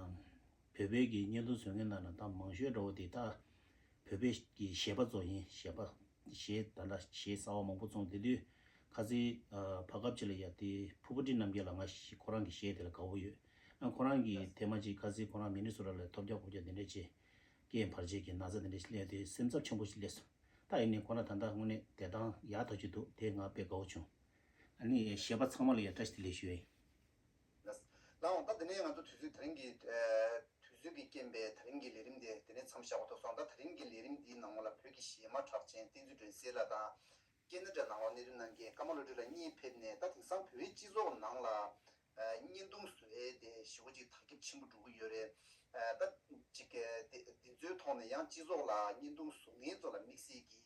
བོད་པའི་གི་བརྙན་ཐུང་བཟོ་མཁན་ནང་ན་ད་མང་ཤོས་འདྲ་བོ་དེ་ད་བོད་པའི་གི་གཞས་པ་ཚོ་ཡིན། གཞས་པ་གཞས་ད་ལྟ་གཞས་གསར་བ་མང་པོ་བཙོང་། དེ་དུས་ཁ་སང་ཨ་བར་སྐབས་ཅིག་ལ་ཡ་དེ་ཕུར་བུ་ཊི་རྣམ་རྒྱལ་ལགས་ང་ཁོ་རང་གི་གཞས་དེ་ལ་དགའ་བོ་ཡོད། ཨ་ཁོ་རང་གི་ཐེངས་མ་གཅིག་ཁ་སང་ཁོ་རང་མི་ནི་སོ་ཊ་ལ་ཐོལ་རྒྱག་ཕོ་རྒྱག་དེ་འདྲ་བྱས། རྐྱེན་བར་ཆད་ཀྱི་ན་ཚ་དེ་འདྲ་ཞིག་སླེབས་དུས་སེམས་འཚབ་ཆེན་པོ་ཞིག་སླེབས་སོང་། ད་ཡིན་ནའི་ཁོ་ན་ད་ལྟ་དངོས་གནས་བདེ་ཐང་ཡག་ཐག་ཆོད་འདུག་དེ་ང་དཔེ་དགའ་བོ་བྱུང་། ཨ་ནི་གཞས་པ་ཚང་མ་ལ་ཡང་བཀྲ་ཤིས་བདེ་ལེགས་ཞུ་ཡ་ཡིན། ལགས་འོང་། ད་དེ་ནས་ང་ཚོ་དུས་ཚོད་དེ་རིང་གི་ཨ་དུས་ཚོད་ཀྱི་རྐྱེན་པས་དེ་རིང་གི་ལས་རིམ་དེ་དེ་ནས་མཚམས་བཞག་པ་ཐུབ་སོང་། ད་དེ་རིང་གི་ལས་རིམ་འདིའི་ནང་ལ་བོད་ཀྱི་གཞས་མ་གྲགས་ཅན་བསྟན་འཛིན་སྒྲོན་གསལ་ལགས་དང་། ཁེ་ན་ཌ་ནང་ལོགས་གནས་སྡོད་གནང་མཁན་ཀརྨ་བློ་གྲོས་ལགས་གཉིས་ཕེབས་ནས་ད་དེང་སང་བོད་པའི་སྤྱི་ཚོགས་ནང་ལ་ཨ་བརྙན་ཐུང་བཟོ་ཡས་དེ་ཞེ་པོ་ཅིག་དར་ཁྱབ་ཆེན་པོ་འགྲོ་གི་ཡོད་རེད། ཨ་ད་ཅིག་གི་དེ་དེ་ཚོའི་ཐོག་ནས་ཡང་སྤྱི་ཚོགས་ལ་བརྙན་ཐུང་བཟོ་མཁན་ཚོ་ལ་དམིགས་བསལ་གྱི་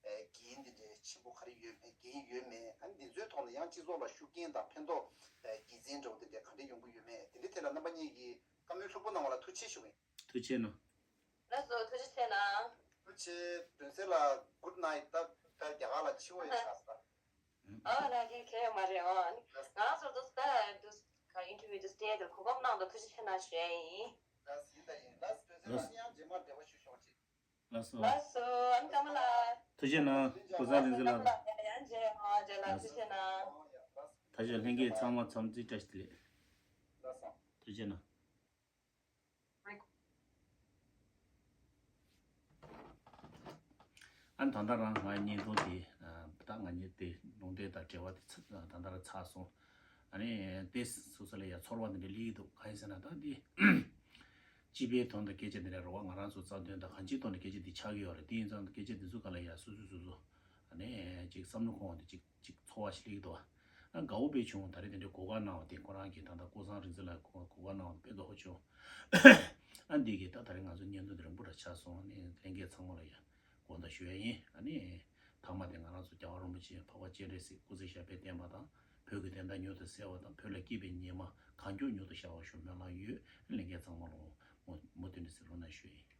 ཨ་འགན་དེ་འདྲའི་ཆེན་པོ་ག་རེ་ཡོད་མེད། འགན་ཡོད་མེད། ཨ་ནི་དེ་ཚོའི་ཐོག་ནས་ཡང་སྤྱི་ཚོགས་ལ་ཤུགས་རྐྱེན་དང་ཕན་ཐོགས་ཨ་དགེ་མཚན་འདྲ་བོ་དེ་འདྲ་ག་འདྲ་ཡོང་གི་ཡོད་མེད། དེ་འདྲའི་ཐད་ལ་རྣམ་པ་གཉིས་ཀྱིས་བཀའ་མོལ་ལྷུག་པོ་གནང་བ་ལ་ཐུགས་རྗེ་ཆེ་ཞུ་གི་ཡིན། ཐུགས་རྗེ་ཆེ་གནང་། ལགས་སོ། ཐུགས་རྗེ་ཆེ་གནང་། ཐུགས་རྗེ་ཆེ། སྒྲོན་གསལ་ལགས། Good night། ད་ད་རྒྱ་གར་ལ་ཕྱི་པོ་ཡོད་ཤག་ཟེར། ཨ་ལ་ཁེ་ཁེ་མ་རེད། ཨ་ནི་ང་ཚོ་དུ་ད་དུ་ག་ཨིན་ཊར་བིའུ་དུ་སྟེ་དུ་གོ་སྐབས་གནང་དུ་ཐུགས་རྗེ་ཆེ་གནང་ཞུ་ཡ་ཡིན། ལགས་སོ། ཡིན་ད་ཡིན། ལགས་སོ། དུས་ཚོད་ལ་ཡང་རྗེས་མ་འབྲེལ་བ་ཞུ་ཤོག་ཅིག་ལགས་སོ། ལགས་སོ། ཨ་ནི་ཀརྨ་ལགས། ཐུགས་རྗེ་གནང་། ཀུན་བཟང་རིག་འཛིན་ལགས། ཡང་རྗེས་མ་རྗེས་ལ་ཐུགས་རྗེ་གནང་། ད་ཆ་ལྷན་རྒྱས་ཚང་མ་འཚམས་འདྲི་བཀྲ་ཤིས་བདེ་ལེགས། ལགས་སོ། ཐུགས་རྗེ་གནང་། ཨ་ནི་ད་ལྟ་རང་ང་བརྙན་ཐུང་དེ་ད་ང་གཉིས་དེ་ལུང་བསྟན་དང་འབྲེལ་བ་དེ་ད་ལྟ་རང་ཚར་སོང་། ཨ་ནི་དེ་སོ་སོ་ལ་ཡང་ཚོར་བ་དེ་འདྲ་སླེབས་ཀྱི་འདུག་གང་ཡིན་ཟེར་ན་ད་དེ་སྤྱི་པའི་དོན་དུ་སྐད་ཆ་དེ་འདྲ་རེད་བ། ང་རང་ཚོ་རྩ་དོན་དང་གང་ཅིའི་ཐོག་ནས་སྐད་ཆ་དེ་ཆགས་ཀྱི་ཡོད་རེད། དེ་ཡིན་ཙང་སྐད་ཆ་དེ་ཚོ་ག་ལ་ཡང་སོ་སོ་སོ་སོ་ཨ་ནི་ཅིག་བསམ་བློ་འཁོར་བ་དེ་ཅིག་ཅིག་ཚོར་བ་ཞིག་སླེབས་ཀྱི་འདུག་ཨ་དགའ་བོ་དཔེ་བྱུང་། ད་རེས་དེ་འདྲའི་གོ་སྐབས་གནང་བ་དེ་ཁོ་རང་གིས་ད་ལྟ་ཀུན་བཟང་རིག་འཛིན་ལགས་གོ་སྐབས་གནང་བ་དཔེ་དགའ་བོ་བྱུང་། ཨ་འདི་གིས་ད་ད་རེས་ང་ཚོ་བརྙན་ཐུང་དེ་རིང་པོ་ར་ཆགས་སོང་། ཨ་ནི་ལྷན་རྒྱས་ཚང་མ་ལ་ཡང་དགོངས་དག་ཞུ་ཡ་ཡིན། ཨ་ནི་མཐའ་མ་དེ་ང་རང་ཚོ་རྒྱལ་བ་རིན་པོ་ཆེ་འཕགས་པ་སྤྱན་རས་གཟིགས་སྐུ་ཚེ་ཞབས་པད་བརྟན་པ་དང་། བོད་ཀྱི་བདེན་མཐའ་མྱུར་དུ་གསལ་བ་དང་། བོད་ལ་སྐྱིད་པའི་ཉི་མ་གང་མགྱོགས་མྱུར་དུ་ཤར་བར་ཤོག་སྨོན་ལམ་ཡོད། ལྷན་རྒྱས་ཚང་མ་ལ་མུ་མུ་མཐུད་ནས་གཟིགས་རོགས་གནང་ཞུ་ཡ་ཡིན།